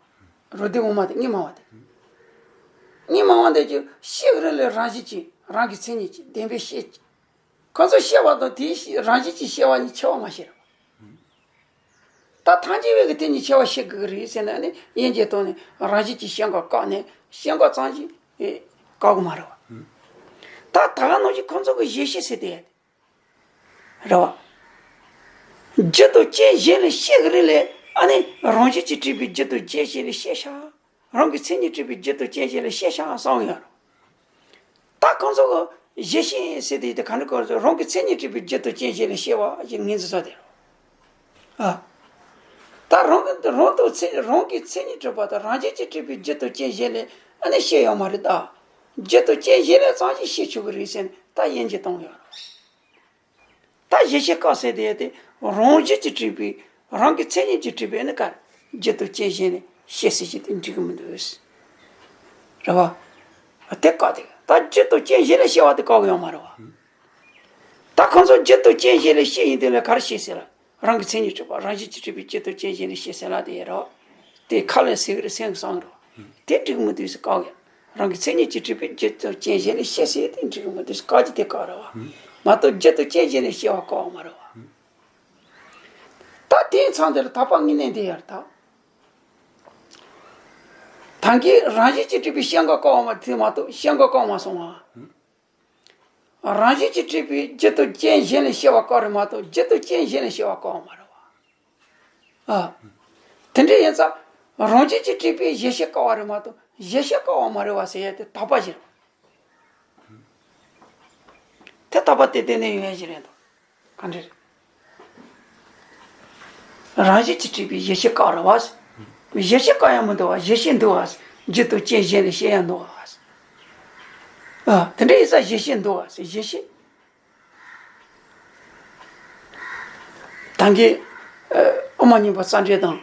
རོ་སྡེ་འོག་མ་དེ་གཉིས་མང་བ་དེ། གཉིས་མང་བ་དེ་ཀྱི་ཤེས་རིགས་ལས་རང་བཞིན་གྱིས་རང་གི་མཚན་ཉིད་ཀྱིས་བདེན་པའི་ཤེས་ཀྱི། ཁོ་ཚོ་ཤེས་པ་དང་དེའི་ཤེས་རང་བཞིན་གྱིས་ཤེས་པ་གཉིས་ཁྱད་པར་མ་ཤེས་རེད་བ། ད་ཐམས་ཅད་པའི་གི་དེ་གཉིས་ཁྱད་པར་ཤེས་དགོས་ཀྱི་རེད་ཟེར་ན་ནི་དབྱེ་འབྱེད་གཏོང་ནས་རང་བཞིན་གྱིས་ཤེས་འགོག་བཀག་ནས་ཤེས་འགོག་ཙམ་གྱིས་ཨེ་བཀག་གི་མ་རེད་བ། ད་ད་ག་ནང་བཞིན་ཁོ་ཚོ་གི་གཞལ་བྱེད་ཟེར་དེ་རེད་བ། རྒྱུ་དང་རྐྱེན་གཞན་ལས་ཤེས་ཀྱི་རིགས་ལས་ཨ་ནི་རང་བཞིན་གྱིས་གྲུབ་པའི་རྒྱུ་དང་རྐྱེན་གཞན་ལས་ཤེས་བྱ། རང་གི་མཚན་ཉིད་གྲུབ་པའི་རྒྱུ་དང་རྐྱེན་གཞན་ལས་ཤེས་བྱ་གསུམ་ཡོད་རེད། ད་ཁོང་ཚོ་གི་གཞལ་བྱེད་ཟེར་དེ་དེ་ག་འདྲ་གོ་རེད། རང་གི་མཚན་ཉིད་གྲུབ་པའི་རྒྱུ་དང་རྐྱེན་གཞན་ལས་ཤེས་པ་ཞེས་ངོས་འཛིན་ས་དེ་རེད། ཨ། ད་རང་གི་རང་དང་མཚན་རང་གི་མཚན་ཉིད་གྲུབ་པ་དང་རང་བཞིན་གྱིས་གྲུབ་པའི་རྒྱུ་དང་རྐྱེན་གཞན་ལས་ཨ་ནི་ཤེས་ཡོད་མ་རེད་ད། རྒྱུ་དང་རྐྱེན་གཞན་ལས་ཙམ་ཞིག་ཤེས་ཆོག་གི་རེད་ཟེར་ནས་ད་དབྱེ་འབྱེད་གཏོང་ཡོད་རེད། ད་གཞལ་བྱེད་བཀག་ཟེར་དེ་ཡང་དེ་རང་བཞིན་གྱིས་གྲུབ་པའི་རང་གི་མཚན་ཉིད་ཀྱིས་གྲུབ་པའི་ནི་ག་རེ་རྒྱུ་དང་རྐྱེན་གཞན་ལས་ཤེས་ཟེར་གྱི་དེ་འགྲིག་གི་མི་འདུག་རེད་བ། དེ་བཀག་དེ་ད་རྒྱུ་དང་རྐྱེན་གཞན་ལས་ཤེས་པ་དེ་བཀག་གི་ཡོད་མ་རེད་བ། ད་ཁོང་ཚོ་རྒྱུ་དང་རྐྱེན་གཞན་ལས་ཤེས་ཡིན་དེ་ལས་ག་རེ་ཤེས་ཟེར་ལ། རང་གི་མཚན་ཉིད་གྲུབ་པ་རང་བཞིན་གྱིས་གྲུབ་པའི་རྒྱུ་དང་རྐྱེན་གཞན་ལས་ཤེས་ཟེར་ལ་དེ་ཡོད་རེད་བ། དེ་ཁ་ལ་ཟེར་གི་རེད་སེམས་ཀྱིས་བསམ་གི་རེད་བ། དེ་འགྲིག་མི་འདུག་ཟེར་བཀག་ཡོད། རང་གི་མཚན་ཉིད་ཀྱིས་གྲུབ་པའི་རྒྱུ་དང་རྐྱེན་གཞན་ལས་ཤེས་ཟེར་དེ་འགྲིག་མི་འདུག་ཟེར་བཀག་རྒྱུ་དེ་བཀག་རེད་བ། མ་གཏོགས་རྒྱུ་དང་རྐྱེན་གཞན་ལས་ཤེས་པ་བཀག་མ་རེད་བ། ད་དེའི་མཚམས་དེར་དག་པ་དངོས་གནས་འདི་ཡོད་རེད་ད། ད་གིན་རང་བཞིན་གྱིས་གྲུབ་པའི་ཤེས་འགོག་བཀག་པ་མ་དེ་མ་གཏོགས་ཤེས་འགོག་བཀག་མ་སོང་བ། རང་བཞིན་གྱིས་གྲུབ་པའི་རྒྱུ་དང་རྐྱེན་གཞན་ལས་ཤེས་པ་བཀག་རེད་མ་གཏོགས་རྒྱུ་དང་རྐྱེན་གཞན་ལས་ཤེས་པ་བཀག་པ་མ་རེད་བ། ཨ། དེ་འདྲ་ཡིན་ཙང་རང་བཞིན་གྱིས་གྲུབ་པའི་གཞལ་བྱེད་བཀག་པ་རེད་མ་གཏོགས་གཞལ་བྱེད་བཀག་པ་མ་རེད་བ་ཟེར་ཡ་དེ་དག་པ་ཞིག་རེད། དེ་དག་པ་དེ་བརྟེན་ནས་ཡོང་ཡ་ཞིག་རེད་འདུག་ག་འདྲ་རེད། རང་བཞིན་གྱིས་གྲུབ་པའི་གཞལ་བྱེད་བཀག་རེད་བ། གཞལ་བྱེད་བཀག་ཡ་མི་འདུག་བ། གཞལ་བྱེད་འདུག་བ། རྒྱུ་དང་རྐྱེན་གཞན་ལས་ཤེས་ཡ་འདུག་བ། ཨ། དེ་འདྲ་ཡིན་ཙང་གཞལ་བྱེད་འདུག་བ། གཞལ་བྱེད། ད་གིན་ཨ་དབུ་མ་རྙིང་པ་རྩ་འགྲེལ་དང་ཨ་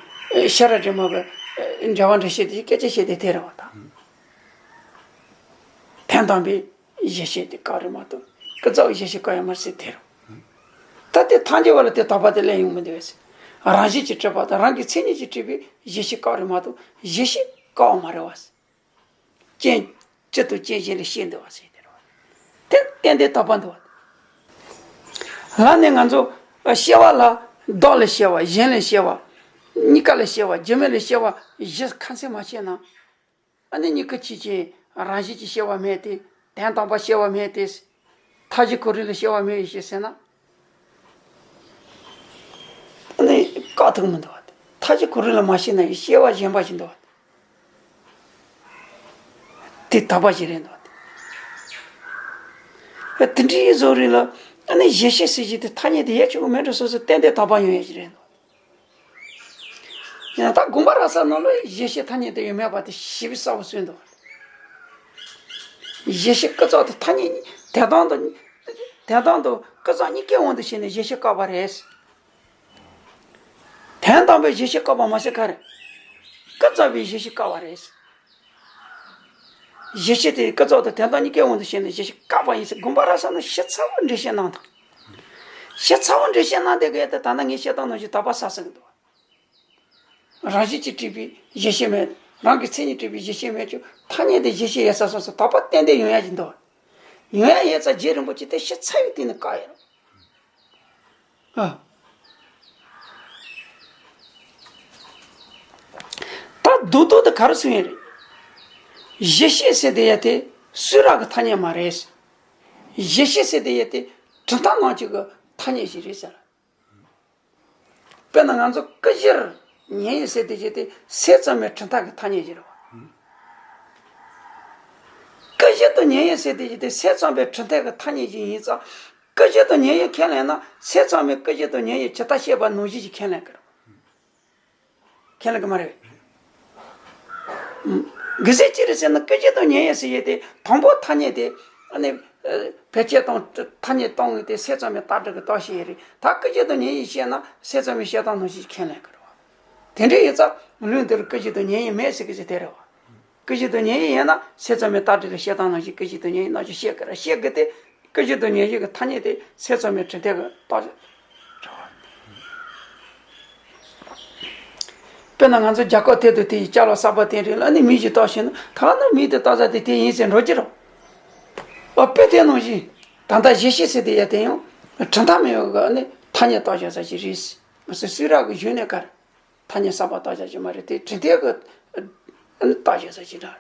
ཤེས་རབ་སྒྲོན་མ་གི་ཨ་འབྲེལ་བ་འགྲེལ་བཤད་དེ་སྐད་ཆ་བཤད་དེ་དེ་རེད་བ་ད། དོན་དམ་པའི་གཞལ་བྱེད་དེ་བཀག་རེད་མ་གཏོགས་ཀུན་རྫོབ་གཞལ་བྱེད་བཀག་ཡོད་མ་རེད་ཟེར་དེ་རེད། ད་དེ་ཐལ་འགྱུར་བ་ལ་དེ་དག་པ་དེ་སླེབས་ཡོང་མི་འདུག་བས། རང་བཞིན་གྱིས་གྲུབ་པ་དང་རང་གི་མཚན་ཉིད་ཀྱིས་གྲུབ་པའི་གཞལ་བྱེད་བཀག་རེད་མ་གཏོགས་གཞལ་བྱེད་བཀག་པ་མ་རེད་བ། རྐྱེན། རྒྱུ་དང་རྐྱེན་གཞན་ལས་ཤེས་འདུག་བ་ཟེར་དེ་རེད་བ། དེ་གཏན་གཏན་དག་པ་འདུག་བ། ལར་ནས་ང་ཚོ་ཤེས་པ་ལ་བདག་ལས་ཤེས་པ་གཞན་ལས་ཤེས་པ། གཉིས་ཀ་ལས་ཤེས་པ་རྒྱུ་མེད་ལས་ཤེས་པ་བཞི་ཁ་ཚན་མ་ཕྱེ་ན། ཨ་ནི་གཉིས་ཀ་ཕྱེ་ཅིང་རང་བཞིན་གྱིས་ཤེས་པ་མེད་དེ། དོན་དམ་པར་ཤེས་པ་མེད་དེ། མཐའ་བཞི་ཁོ་རང་ལ་ཤེས་པ་མེད་ཞེས་ཟེར་ན། ཨ་ནི་བཀག་ཐུབ་མི་འདུག་བ། མཐའ་བཞི་ཁོ་རང་ལ་མ་ཤེས་ན་ཡང་ཤེས་པ་གཞན་པ་ཞིག་འདུག་བ། དེ་དག་པ་ཞིག་རེད་འདུག་བ། དེ་འདྲའི་བཟོ་རིགས་ལ་ཨ་ནི་གཞལ་བྱེད་ཟེར་གྱི་དེ་ཐ་སྙད་དེ་ཡལ་ཆོག་གི་མེད་འགྲོ་སོ་སོ་ཏན་ཏན་དག་པ་ཡོང་ཡ་ཞིག་རེད་འདུག་ཡང་ད་དགོངས་པ་རབ་གསལ་ནང་ལ་གཞལ་བྱེད་ཐ་སྙད་དེ་ཡོད་མེད་པ་དེ་ཞིབ་གསལ་པོ་གསུངས་འདུག་གཞལ་བྱེད་ཀུན་རྫོབ་དང་ཐ་སྙད་གཉིས་དོན་དམ་དང་། དོན་དམ་དང་ཀུན་རྫོབ་གཉིས་ཀའི་དབང་དུ་བྱས་ནས་གཞལ་བྱེད་བཀག་པ་རེད། དོན་དམ་པའི་གཞལ་བྱེད་བཀག་པ་མ་ཟད་ག་རེ། ཀུན་རྫོབ་པའི་གཞལ་བྱེད་བཀག་པ་རེད། གཞལ་བྱེད་དེ་ཀུན་རྫོབ་དང་དོན་དམ་གཉིས་ཀའི་དབང་དུ་བྱས་ནས་གཞལ་བྱེད་བཀག་པ་ཡིན་ཟེར་དགོངས་པ་རབ་གསལ་ནང་ཞིབ་ཚགས་པོ་འགྲེལ་བཤད་གནང་དང་། ཞིབ་ཚགས་པོ་འགྲེལ་བཤད་གནང་དེ་གའི་ད་ད་ན་ངས་བཤད་སྟངས་ནང་བཞིན་དག་པ་ཟ་ཟིན་གི་འདུག་རང་བཞིན་གྱིས་གྲུབ་པའི་གཞལ་བྱེད་མེད། རང་གི་མཚན་ཉིད་གྲུབ་པའི་གཞལ་བྱེད་མེད་ཀྱང་ཐ་སྙད་དེ་གཞལ་བྱེད་ཡིན་ས་སོ་སོ་དག་པ་གཏན་གཏན་ཡོང་ཡ་ཞིག་འདུག་ཡོང་ཡ་ཡོད་ཙང་རྗེ་རིན་པོ་ཆེ་དེ་ཞིབ་ཚགས་ཡོད་དེ་ནི་བཀག་ཡོད། ཨ། ད་རྡོག་རྡོག་དེ་ག་རེ་གསུང་ཡ་རེད། གཞལ་བྱེད་ཟེར་དེ་ཡ་དེ་སུས་རག་གི་ཐ་སྙད་མ་རེད། གཞལ་བྱེད་ཟེར་དེ་ཡ་དེ་གྲུབ་མཐའ་ནང་བཞིན་གྱི་ཐ་སྙད་ཞིག་རེད་ཟེར། དཔེར་ན་ང་ཚོ་སྐུ་བཞིར་ཉན་ཡོད་ཟེར་དེ་བཞིན་དེ་སེམས་ཙམ་པའི་གྲུབ་མཐའ་གི་ཐ་སྙད་ཅིག་རེད་བ། སྐུ་བཞི་དུ་ཉན་ཡོད་ཟེར་དེ་བཞིན་དེ་སེམས་ཙམ་པའི་གྲུབ་མཐའ་གི་ཐ་སྙད་ཅིག་ཡིན་ཙང་། སྐུ་བཞི་དུ་ཉན་ཡོད་ཁས་ལེན་ན་སེམས་ཙམ་པའི་སྐུ་བཞི་དུ་ཉན་ཡོད་ཇི་ལྟར་བཤད་པ་ནང་བཞིན་ཅིག་ཁས་ལེན་དགོས་རེད་བ། ཁས་ལེན་གི་མ་རེད། གལ་སྲིད་ཅི་རེད་ཟེར་ན་སྐུ་བཞི་དང་ཉན་ཡོད་ཟེར་ཡས་དེ་དང་པོ་ཐ་སྙད་དེ་ཨ་ནི་བེད་སྤྱོད་གཏོང་ཐ་སྙད་གཏོང་ངེས་དེ་སེམས་ཙམ་པའི་རྟགས་སྒྲ་གི་རྟགས་ཤིག་ཡིན་རེད། ད་སྐུ་བཞི་དང་ཉན་ཡོད་བཤད་ན་སེམས་ཙམ་པའི་བཤད་སྟངས་ནང་བཞིན་ཁས་ལེན་གི་རེད་བ། དེ་འདྲ་ཡིན་ཙང་ལུང་འདིར་སྐུ་བཞི་དང་ཉན་ཡོད་མེད་ཟེར་གི་ཟེར་དེ་རེད་བ། སྐུ་བཞི་དང་ཉན་ཡོད་ཡིན་ན་སེམས་ཙམ་པའི་རྟགས་སྒྲ་ལ་བཤད་སྟངས་ནང་བཞིན་སྐུ་བཞི་དང་ཉན་ཡོད་རྣམ་གཅོད་བཤད་གི་རེད། བཤད་གི་དེ། སྐུ་བཞི་དང་ཉན་ཡོད་ཀྱི་ཐ་སྙད་དེ་སེམས་ཙམ་པའི་གྲུབ་མཐའ་གི་རྟགས་ཤིག་རེད་བ། དཔེར་ན་ང་ཚོ་རྒྱ་སྐོར་ཐད་དུ་དེ་ཡི་ཅ་ལག་གསར་པ་དེ་རིགས་ལ་ནི་མིག་ཅིག་བལྟས་ཤེ་ན་ད་ནི་མིག་དེ་བལྟས་ས་དེ་དེ་ཡིན་ཟེར་འགྲོ་གི་རེད། ཨ་དཔེ་དེ་ནང་བཞིན་ད་ལྟ་གཞལ་བྱའི་ཟེར་དེ་ཡ་དེ་ཡང་གྲུབ་མཐའ་མེད་པའི་ནི་ཐ་སྙད་བཏགས་བཞག་ས་ཞིག་རེད། མ་ཟད་སུས་རག་གི་གཞུང་ནས་གར་ཐ་སྙད་གསར་པ་བཏགས་བཞག་ཞིག་མ་རེད། དེ་འབྲི་དེབ་ཀྱི་བཏགས་བཞག་ས་ཞིག་རེད།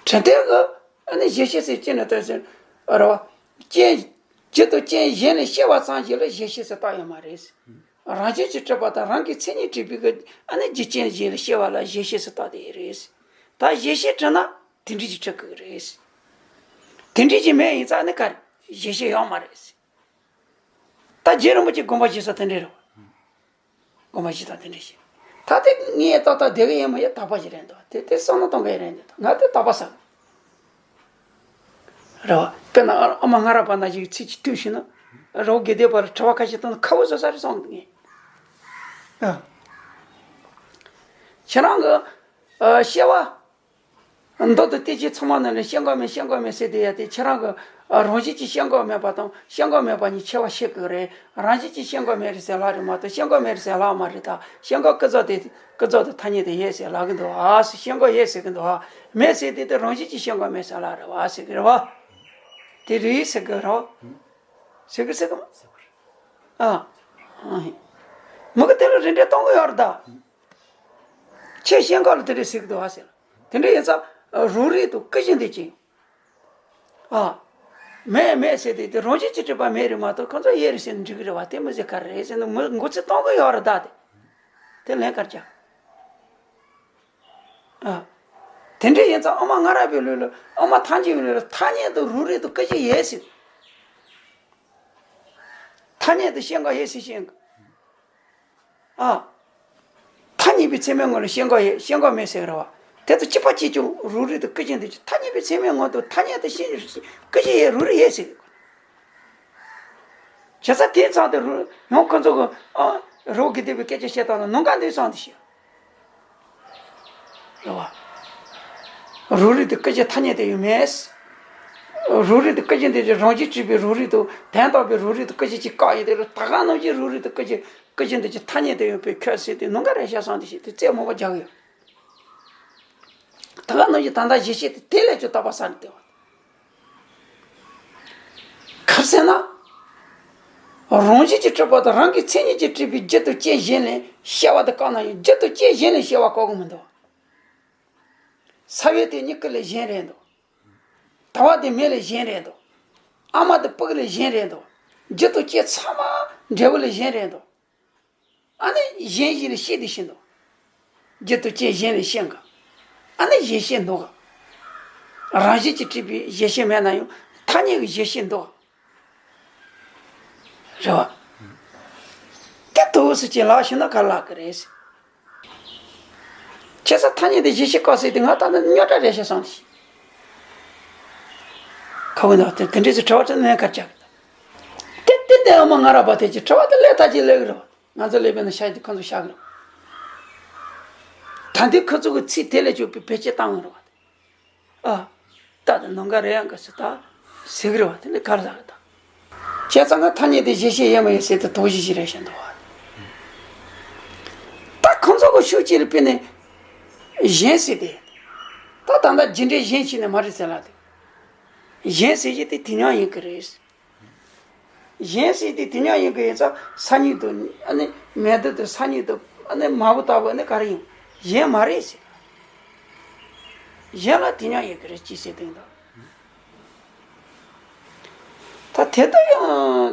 འབྲི་དེབ་ཀྱི་ནི་གཞལ་བྱའི་ཟེར་ཅི་ནས་བཏགས་ཟེར་རེད་བ། རྐྱེན་རྒྱུ་དང་རྐྱེན་གཞན་ལས་སྐྱེ་བ་ཙམ་ཞིག་ལ་གཞལ་བྱའི་ཟེར་བཏགས་ཡོད་མ་རེད། རང་བཞིན་གྱིས་གྲུབ་པ་དང་རང་གི་མཚན་ཉིད་གྲུབ་པའི་གི་ཨ་ནི་རྒྱུ་རྐྱེན་གཞན་ལ་སྐྱེ་བ་ལ་གཞལ་བྱའི་ཟེར་བཏགས་དེ་རེད། ད་གཞལ་བྱའི་གྲུབ་ན་དེ་འདྲ་ཅིག་གྲུབ་ཀྱི་རེད། དེ་འདྲ་ཅིག་མེད་ཡིན་ཙང་ནི་ག་རེ་གཞལ་བྱའི་ཡོད་མ་རེད། ད་རྗེ་རིན་པོ་ཆེ་དགོངས་པ་བཞེས་ས་དེ་འདྲ་རེད། དགོངས་པ་བཞེས་ས་དེ་འདྲ་ཞིག་ད་དེ་ངས་ཏག་ཏག་བསྡད་ཀྱི་ཡིན་མ་ཡིན་དག་པ་ཞིག་རེད་འདུག་དེ་དེ་བསམ་བློ་གཏོང་གི་རེད་འདུག་ང་དེ་དག་པ་བསམ། རེད་བ། དཔེར་ན་ཨ་ཨ་མ་སྔ་རབས་པ་ན་ཞིག་ཚིག་ཅིག་བཏུས་ཤེ་ན། རི་བོ་དགེ་ལྡན་པ་ལ་དྲི་བ་ཁ་ཤས་བཏང་ན་ཁག་པོ་བཟོ་ས་རེད་བསམ་གི་འདུག་ངས། ཨ། ཁྱེད་རང་གི་ཨ་སྐྱེ་བ། མདོ་དང་བསྟན་བཅོས་ཚང་མ་ནང་ནས་སྐྱེ་འགག་མེད་སྐྱེ་འགག་མེད་ཟེར་དེ་ཡ་དེ་ཁྱེད་རང་གི་ཨ་རང་བཞིན་གྱིས་སྐྱེ་འགག་མེད་པ་དང་སྐྱེ་འགག་མེད་པ་གཉིས་ཁྱད་པར་ཕྱེ་དགོས་རེད། རང་བཞིན་གྱིས་སྐྱེ་འགག་མེད་རེད་ཟེར་ལབ་རེད་མ་གཏོགས་སྐྱེ་འགག་མེད་རེད་ཟེར་ལབ་མ་རེད། ད་སྐྱེ་འགག་ཀུན་རྫོབ་དེ་ཀུན་རྫོབ་དེ་ཐ་སྙད་དུ་ཡོད་ཟེར་ལབ་གི་འདུག་ཨ་སུ་སྐྱེ་འགག་ཡོད་ཟེར་གི་འདུག་ཨ། མེད་ཟེར་དེ་དེ་རང་བཞིན་གྱིས་སྐྱེ་འགག་མེད་ཟེར་ལབ་རེད་བ་ཟེར་གི་རེད་བ། དེ་རེད་ཟེར་གི་རེད་བ། ཟེར་གི་ཟེར་གི་མ། ཨ། མི་གི་དེ་ལ་རིན་བྲལ་གཏོང་གི་ཡོད་རེད་ད། ཁྱེད་སྐྱེ་འགག་ལ་དེ་འདྲས་ཟེར་གི་འདུག་ཨ་ཟེར། དེ་འདྲས་ཡིན་ཙང་རང་རིག་དང་སྐུ་བཞི་འདི་ཅིག་ཨ། མེད་མེད་ཟེར་དེ་དེ་རང་བཞིན་གྱིས་གྲུབ་པ་མེད་རེད་མ་གཏོགས་ཁོ་ཚོ་ཡོད་རེད་ཟེར་ནས་འགྲིག་གི་རེད་བ། དེ་མི་ཟེར་ག་རེ་རེད་ཟེར་ནས་མི་མགོ་ཚོས་གཏོང་གི་ཡོད་རེད་ད་དེ། དེ་ལན་ག་རེ་རྒྱག་ཨ། དེ་འདྲས་ཡིན་ཙང་དབུ་མ་སྔ་རབས་པའི་ལུགས་ལ་དབུ་མ་ཐལ་འགྱུར་བའི་ལུགས་ལ་ཐ་སྙད་དུ་རང་རིག་དང་སྐུ་བཞི་ཡོད་ཟེར། ཐ་སྙད་དུ་སྐྱེ་འགག་ཡོད་ཟེར་ཤེས་ཀྱི། ཨ། ཐ་སྙད་པའི་ཚད་མའི་ངོ་ལ་སྐྱེ་འགག་ཡོད་སྐྱེ་འགག་མེད་ཟེར་གི་རེད་བ། དེ་དང་གཅིག་པ་གཅིག་རྐྱང་རང་རིག་དང་སྐུ་བཞི་འདི་ཐ་སྙད་པའི་ཚད་མའི་ངོ་དང་ཐ་སྙད་དུ་སྐྱེ་སྐུ་བཞི་ཡོད་རང་རིག་ཡོད་ཟེར་གི། བྱས་ཙང་དེ་ཙམ་དུ་རུ་ཡང་ཁོ་ཚོ་གི་ཨ་རི་བོ་དགེ་ལྡན་པའི་སྐད་ཆ་བཤད་སྟངས་ལ་ནམ་མཁའ་འདི་ཙམ་དུ་བཤད། རེད་བ། རང་རིག་དང་སྐུ་བཞི་ཐ་སྙད་དུ་ཡོད་མེད། རང་རིག་དང་སྐུ་བཞི་འདི་ཀྱི་རང་བཞིན་གྲུབ་པའི་རང་རིག་དང་དོན་དམ་པའི་རང་རིག་དང་སྐུ་བཞི་གཅིག་བཀག་ཡོད་དེ་རུ་ད་ག་ནང་བཞིན་རང་རིག་དང་སྐུ་བཞི་སྐུ་བཞི་འདི་ཀྱི་ཐ་སྙད་དུ་ཡོད་པའི་ཁྱད་ཟེར་དེ་ནམ་མཁའ་རེད་ཤག་བསམ་དུ་བཤད་དེ་རྩེ་མང་པོ་རྒྱག་གི་ཡོད། ད་ག་ནང་བཞིན་ད་ལྟ་གཞི་བྱེད་དེ་དེ་ལས་ཀྱང་དག་པ་ས་རེད་དེ་བ། ག་རེ་ཟེར་ན། རང་བཞིན་གྱིས་གྲུབ་པ་དང་རང་གི་མཚན་ཉིད་ཀྱིས་གྲུབ་པའི་རྒྱུ་དང་རྐྱེན་གཞན་ལས་སྐྱེ་བ་དེ་བཀག་ན་ཡང་རྒྱུ་དང་རྐྱེན་གཞན་ལས་སྐྱེ་བ་བཀག་གི་མི་འདུག་ས་བོན་དེ་མྱུ་གུ་ལས་གཞན་རེད་འདུག་དལ་བ་དེ་མེ་ལས་གཞན་རེད་འདུག་ཨ་མ་དེ་ཕྲུ་གུ་ལས་གཞན་རེད་འདུག་རྒྱུ་དང་རྐྱེན་ཚང་མ་འབྲས་བུ་ལས་གཞན་རེད་འདུག་ཨ་ནི་གཞན་ཞིག་ལ་སྐྱེས་དེ་ཤི་འདུག་རྒྱུ་དང་རྐྱེན་གཞན་ལས་སྐྱེ་འགག་ཨ་ནི་གཞན་སྐྱེ་འདུག་རང་བཞིན་གྱིས་གྲུབ་པའི་གཞན་སྐྱེ་མེད་ན་ཡང་ཐ་སྙད་ཀྱི་གཞན་སྐྱེ་འདུག་རེད་བ། དེ་ཐུགས་སུ་ཅི་ལགས་ཞུ་ན་ག་ལགས་ཀྱི་རེད། ཁྱེད་ཚོ་ཐ་སྙད་དེ་གཞི་ཤེས་དཀའ་ཟེར་དེ་ང་ད་ནི་རྙོག་དྲ་རེད་ཤག་བསམ་ཞིག་ཁ་བའི་ནང་དེ་དེ་འདྲས་སུ་དྲི་བ་དྲི་ནས་གར་ཆག་གི་དེ་དེ་འདི་ཨ་མ་ང་ར་བ་དེ་ཅི་དྲི་བ་དེ་ལས་ད་ཅི་ལས་གི་རེད་བ། ང་ཚོ་ལས་པའི་ནང་ཤག་གི་ཁོང་ཚོ་ཤག་གི་རེད་བ། ད་འདི་ཁོ་ཚོ་གི་ཚིག་དེ་ལས་ཆོག་པའི་བེད་སྤྱད་བཏང་གི་རེད་བ། ཨ། ད་དེ་ནང་ག་རེ་ཡང་ག་སུ་ད་ཟེར་གི་རེད་བ། དེ་ནི་གར་ཟ་གི་ད། བྱས་ཙང་ང་ཐ་སྙད་དེ་གཞི་ཤེས་ཡོད་མ་ཡོད་ཟེར་དེ་དོགས་གཞི་ཞིག་རེད་བཞིན་འདུག་བ། ད་ཁོང་ཚོ་གི་ཤུགས་ཅིག་ལ་དཔེ་ནས་གཞན་ཟེར་ཏེ། ད་ད་ལྟ་རྒྱུ་འབྲས་གཞན་ཕྱེ་ནས་མ་རེད་ཟེར་ལ་དེ། གཞན་ཟེར་གྱི་དེ་དེ་མཉམ་ཡིན་གི་རེད། གཞན་ཟེར་དེ་དེ་མཉམ་ཡིན་གི་ཡིན་ཙང་ས་སྨྱུག་དང་ཨ་ནི་མེ་དུ་དང་ས་སྨྱུག་དང་ཨ་ནི་མ་བུ་ལྟ་བུ་ཨ་ནི་ག་རེ་ཡིན་གཞན་མ་རེད་ཟེར། གཞན་ལ་དེ་མཉམ་ཡིན་གི་རེད་ཅེས་ཟེར་དོན་དག་ད་དེ་ལྟ་ཡང་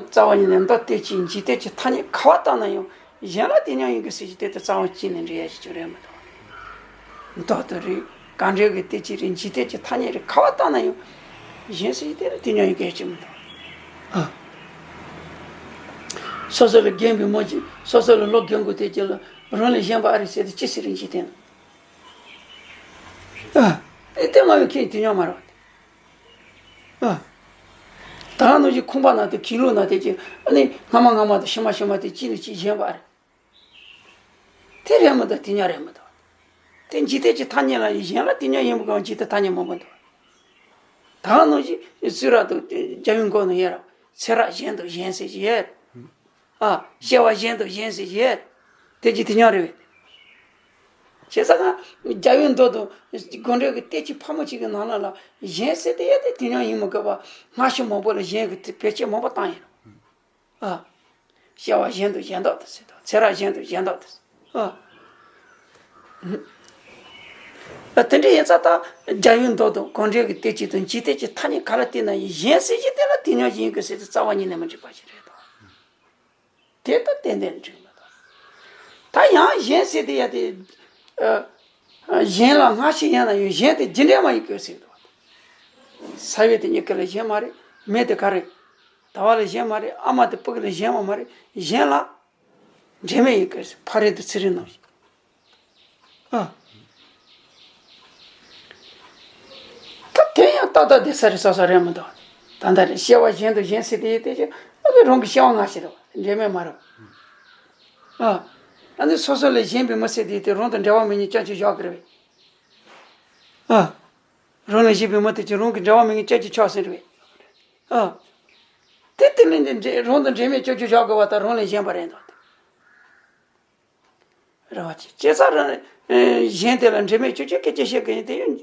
རྩ་བ་ཉིད་ནས་མདོ་སྡེ་གཅིག་འཇིག་རྟེན་གྱི་ཐ་སྙད་ག་བ་བཏང་ན་ཡང་གཞན་ལ་དེ་མཉམ་ཡིན་གི་ཟེར་གྱི་དེ་ལྟ་རྩ་བ་གཅིག་ནས་འགྲེལ་ཡ་ཞིག་ཀྱང་རེད་མི་འདུག་མདོ་སྡེ་རེད་ག་འགྲེལ་གི་སྡེ་གཅིག་རེད་འཇིག་རྟེན་གྱི་ཐ་སྙད་རེད་ག་བ་བཏང་ན་ཡང་གཞན་ཟེར་གྱི་དེ་ལ་དེ་མཉམ་ཡིན་གི་ཡ་གཅིག་མི་འདུག་ཨ། སོ་སོ་ལ་རྒན་པའི་མོ་གཅིག་སོ་སོ་ལ་ལོ་རྒན་དགུ་དེ་གཅིག་ལ་རང་ལས་གཞན་པ་ཨ་རེད་ཟེར་དེ་ཅི་ཟེར་རེད་འཇིག་རྟེན་ལ། ཨ། ཨེ་དེ་སྨྲ་བའི་ཁྱེད་དེ་མཉམ་མ་རེད་བ། ཨ། ད་ག་ནང་བཞིན་ཁང་པ་ནང་དུ་གྱི་ལུགས་ནང་དེ་ཅི་ཨ་ནི་སྔ་མ་སྔ་མ་དང་ཕྱི་མ་ཕྱི་མ་དེ་གཅིག་ལ་གཅིག་གཞན་པ་རེད། དེ་རེད་མི་འདུག་དེ་མཉམ་རེད་མི་འདུག་དེ་འཇིག་རྟེན་གྱི་ཐ་སྙད་ལ་ཡང་གཞན་ལ་དེ་མཉམ་ཡིན་པ་གང་འཇིག་རྟེན་ཐ་སྙད་མང་པོ་འདུག་ད་ག་ནང་བཞིན་གསུང་རབ་དང་རྒྱལ་བའི་མགོན་ནང་ཡོད་ར་ཚེ་རབས་གཞན་དང་གཞན་ཟེར་གྱི་ཡོད། ཨ། སྐྱེ་བ་གཞན་དང་གཞན་ཟེར་གྱི་ཡོད། དེ་ཅི་དེ་མཉམ་རེད་པས། བྱས་ཙང་ང་རྒྱལ་བའི་མདོ་དང་དགོངས་འགྲེལ་གྱི་བསྟན་བཅོས་ཕལ་མོ་ཆེ་གི་ནང་ལ་ལ་གཞན་ཟེར་དེ་ཡ་དེ་དེ་ཉམས་ཡིན་མི་དགོས་པ། སྔ་ཕྱི་མང་པོ་ལ་གཞན་གྱི་དེ་བེད་སྤྱོད་མང་པོ་བཏང་ཡིན་རུང་། ཨ། བྱ་བ་གཞན་དང་གཞན་དག་ཏུ་ཟེར་དང་། ཚེ་རབས་གཞན་དང་གཞན་དག་ཏུ་ཟེར། ཨ། ཨ། དེ་འདྲ་ཡིན་ཙང་ད་རྒྱལ་བའི་མདོ་དང་དགོངས་འགྲེལ་གྱི་བསྟན་བཅོས་དང་འཇིག་རྟེན་གྱི་ཐ་སྙད་ག་ལ་བལྟས་ན་ཡང་གཞན་ཟེར་གྱི་དེ་ལ་དེ་ཉམས་ཡིན་དགོས་ཟེར་དེ་རྩ་བ་ཉིད་ནས་མི་འགྲིག་པ་ཞིག་རེད་དོ། དེ་ལྟར་ཏན་ཏན་འགྲིག་མི་འདུག་ད་ཡང་གཞན་ཟེར་དེ་ཡ་དེ། ཨ། གཞན་ལ་སྔ་ཕྱི་ཡིན་ན་ཡང་གཞན་དེ་རྒྱུ་འབྲས་མ་ཡིན་དགོས་ཟེར་འདུག་ས་བོན་དེ་མྱུ་གུ་ལ་གཞན་མ་རེད། མེ་དེ་ག་རེ། དལ་བ་ལ་གཞན་མ་རེད། ཨ་མ་དེ་ཕྲུ་གུ་ལ་གཞན་མ་མ་རེད། གཞན་ལ་འབྲེལ་མེད་ཡིན་དགོས་ཟེར། ཕ་རོལ་ཏུ་ཚུལ་ཁྲིམས་གནང་ཞིང་། ཨ། ད་དེ་ཡང་ཏག་ཏག་བསྡད་ས་རེད་ས་ས་རེད་མི་འདུག་ད་ལྟ་རེད། སྐྱེ་བ་གཞན་དང་གཞན་ཟེར་དེ་ཡིན་དེ་ཅི། ཨ་ནི་རང་གི་སྐྱེ་བ་སྔ་ཕྱི་རེད་བ། འབྲེལ་མེད་མ་རེད་བ། ཨ། ཨ་ནི་སོ་སོ་ལས་གཞན་པའི་མི་ཟེར་དེ་ཡིན་དེ་རང་དང་འབྲེལ་བ་མེད་མཁན་སྐྱོན་ཅིག་བཞག་གི་རེད་བས། ཨ། རང་ལས་གཞན་པའི་མི་དེ་ཅི་རང་གི་འབྲེལ་བ་མེད་མཁན་སྐྱོན་ཅིག་ཆགས་ཟིན་རེད་བས། ཨ། དེ་དེ་ལས་འདི་འབྲེལ་རང་དང་འབྲེལ་མེད་སྐྱོན་ཅིག་བཞག་དགོས་བ་ད་རང་ལས་གཞན་པ་རེད་འདུག་སྟེ། རེ་བ་ཆེ། བྱས་ཙང་རང་གཞན་དེ་ལ་འབྲེལ་མེད་སྐྱོན་ཅིག་སྐད་ཆ་བཤད་གི་ཡིན་དེ་ཡང་།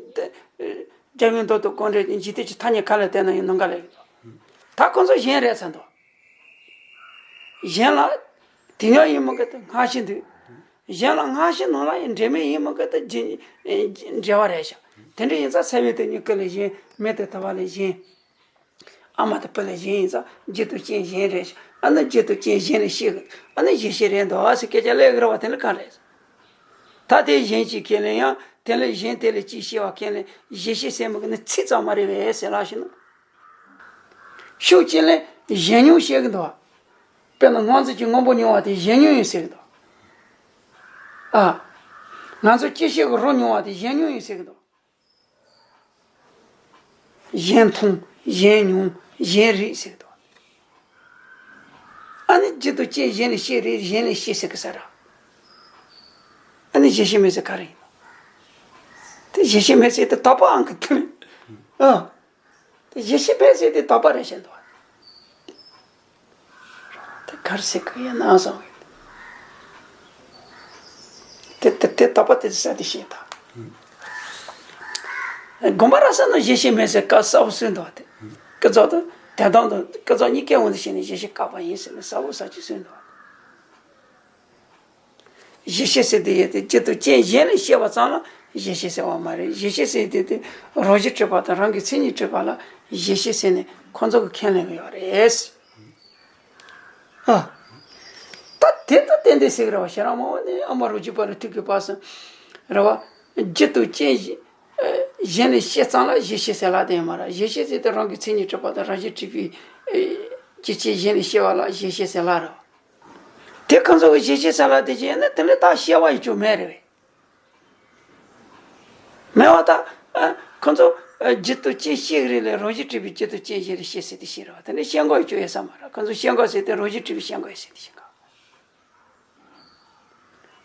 རྒྱལ་བའི་མདོ་དང་དགོངས་འགྲེལ་འཇིག་རྟེན་གྱི་ཐ་སྙད་ག་ལ་བལྟས་ན་ཡང་ནམ་མཁའ་ལས་ཡོད་དོ། ད་ཁོ་ཚོ་གཞན་རེད་ཚར་འདུག་གཞན་ལ་དེ་ཉམས་ཡིན་མི་དགོས་དེ་སྔ་ཕྱི་འདུག་གཞན་ལ་སྔ་ཕྱི་ནང་ལ་ཡང་འབྲེལ་མེད་ཡིན་མི་དགོས་དེ་རྒྱུ་འབྲེལ་བ་རེད་ཤག་དེ་འདྲ་ཡིན་ཙང་ས་བོན་དེ་མྱུ་གུ་ལས་གཞན། མེ་དེ་དལ་བ་ལས་གཞན། ཨ་མ་དང་བུ་ལས་གཞན་ཡིན་ཙང་རྒྱུ་དང་རྐྱེན་གཞན་རེད་ཤག་ཨ་ནི་རྒྱུ་དང་རྐྱེན་གཞན་ལས་སྐྱེ་གི། ཨ་ནི་གཞི་ཤེས་རེད་འདུག་ཟེར་སྐད་ཆ་ལབ་གི་རེད་བ། དེ་ལ་ག་རེད། ད་དེ་གཞན་གཅིག་ཁས་ལེན་ཡང་དེ་ལས་གཞན་དེ་ལས་གཅིག་སྐྱེ་བ་ཁས་ལེན། གཞི་ཤེས་ཟེར་མི་གི་ནི་ཚིག་ཙམ་མ་རེད་པས་ཟེར་ལབ་ཤེས་ན། ཤུགས་གཅིག་ལས་གཞན་མྱོང་བཤད་གི་འདུག་དཔེར་ན་སྔོན་ཚེ་གི་སྔོན་པོ་མྱོང་བ་དེ་གཞན་མྱོང་ཡིན་ཟེར་གི་འདུག་ཨ། ང་ཚོ་སྐྱེ་ཤི་གི་རོ་མྱོང་བ་དེ་གཞན་མྱོང་ཡིན་ཟེར་གི་འདུག་གཞན་མཐོང་། གཞན་མྱོང་། གཞན་རིག་ཟེར་དོ། ཨ་ནི་རྒྱུ་དང་རྐྱེན་གཞན་ལས་སྐྱེ་རེད། གཞན་ལས་སྐྱེ་ཟེར་གི་ས་ར། ཨ་ནི་གཞི་ཤེས་མེད་ཟེར་ག་རེ་ཡིན་ནོ། དེ་གཞི་ཤེས་མེད་ཟེར་དེ་དག་པའང་གི་དེ་རེད། ཨ། དེ་གཞི་ཤེས་མེད་ཟེར་དེ་དག་པ་རེད་བཤད་འདུག་དེ་ག་རེ་ཟེར་གི་ཡིན་ན་བསམ་གི། དེ་དེ་དེ་དག་པ་དེ་ས་དེ་ཤེས་དང་། དགོན་པ་ར་ས་ན་གཞི་ཤེས་མེད་ཟེར་བཀའ་གསལ་པོ་གསུངས་འདུག་དེ་སྐུ་ཚོགས་དང་དད་དམ་དང་སྐུ་ཚོགས་གཉིས་ཀའི་དབང་དུ་བྱས་ནས་གཞི་ཤེས་བཀག་པ་ཡིན་ཟེར་ནས་གསལ་པོ་ས་ཅིག་གསུངས་འདུག་གཞི་ཤེས་ཟེར་དེ་ཡོད་དེ་རྒྱུ་དང་རྐྱེན་གཞན་ལས་སྐྱེ་བ་ཙམ་ལ་གཞི་ཤེས་ཟེར་བ་མ་རེད། གཞི་ཤེས་ཟེར་དེ་དེ་རང་བཞིན་གྲུབ་པ་དང་རང་གི་མཚན་ཉིད་གྲུབ་པ་ལ་གཞི་ཤེས་ཟེར་ནས་ཁོང་ཚོ་གི་ཁས་ལེན་གི་ཡོད་རེད། ཨ། ད་དེ་ལྟར་ཏན་ཏན་ཟེར་གི་རེད་བ། ཤེས་རབ་སྨྲ་བ་ནི་ཨ་མ་རོ་གཅིག་པ་ལ་ཐུག་གི་པ་སོང་རེད་བ། རྒྱུ་དང་རྐྱེན་གཞན་ལས་སྐྱེ་ཙམ་ལ་གཞི་ཤེས་ཟེར་ལབ་དེ་ཡོད་མ་རེད། གཞི་ཤེས་ཟེར་དེ་རང་གི་མཚན་ཉིད་གྲུབ་པ་དང་རང་བཞིན་གྲུབ་པའི་རྒྱུ་རྐྱེན་གཞན་ལས་སྐྱེ་བ་ལ་གཞི་ཤེས་ཟེར་ལབ་རེད་བ། དེ་ཁོ་ཚོ་གི་གཞི་ཤེས་ཟེར་ལབ་དེ་བྱས་ན་དེ་ལས་ད་སྐྱེ་བ་ཡི་ཆོ་མེད་རེད་བས། མེད་པ་ད། ཨ། ཁོ་ཚོ། ཨ། རྒྱུ་དང་རྐྱེན་སྐྱེ་གི་རིགས་ལས་རང་བཞིན་གྲུབ་པའི་རྒྱུ་དང་རྐྱེན་གཞན་ལས་སྐྱེ་ཟེར་དེ་ཤེས་རེད་བ། དེ་ནས་སྐྱེ་འགག་ཡི་ཆོ་ཡོད་ས་མ་རེད། ཁོ་ཚོ་སྐྱེ་འགག་ཟེར་དེ་རང་བཞིན་གྲུབ་པའི་སྐྱེ་འགག་ཡོད་ཟེར་དེ་ཤེས་ག་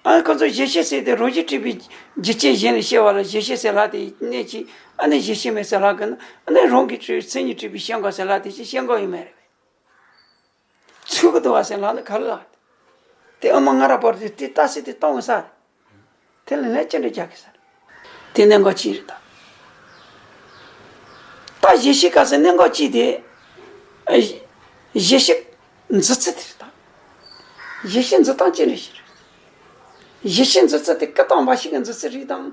ཨ་ནི་ཁོ་ཚོ་གཞི་ཤེས་ཟེར་དེ་རང་བཞིན་གྲུབ་པའི་རྒྱུ་རྐྱེན་གཞན་ལས་སྐྱེ་བ་ལ་གཞི་ཤེས་ཟེར་ལབ་དེ་གནས་ཀྱི། ཨ་ནི་གཞི་ཤེས་མེད་ཟེར་ལབ་གི་ན། ཨ་ནི་རང་གི་གྲུབ་མཚན་ཉིད་གྲུབ་པའི་སྐྱེ་འགག་ཟེར་ལབ་དེ་ཅི་སྐྱེ་འགག་ཡོད་མེད་རེད་བས། ཚུལ་གི་འདུག་བ་ཟེར་ལབ་ན་ག་རེ་ལབ། དེ་ཨ་མ་ང་ར་བར་དུ་དེ་ལྟ་སྲིད་དེ་གཏོང་ས་རེད། དེ་ལ་ལན་ཅི་འདྲ་རྒྱག་གི་ས་རེད། དེ་གནད་འགག་ཅིག་རེད་ད། ད་གཞི་ཤེས་ག་ཟེར་གནད་འགག་ཅིག་དེ། ཨ། གཞི་ཤེས་འཛིན་ཚུལ་དེ་རེད་ད། གཞི་ཤེས་འཛིན་སྟངས་ཅི་འདྲ་ཞིག་རེད། གཞི་ཤེས་འཛིན་ཚུལ་དེ་སྐུ་དང་འབའ་ཞིག་གི་འཛིན་ཚུལ་རེད་དམ།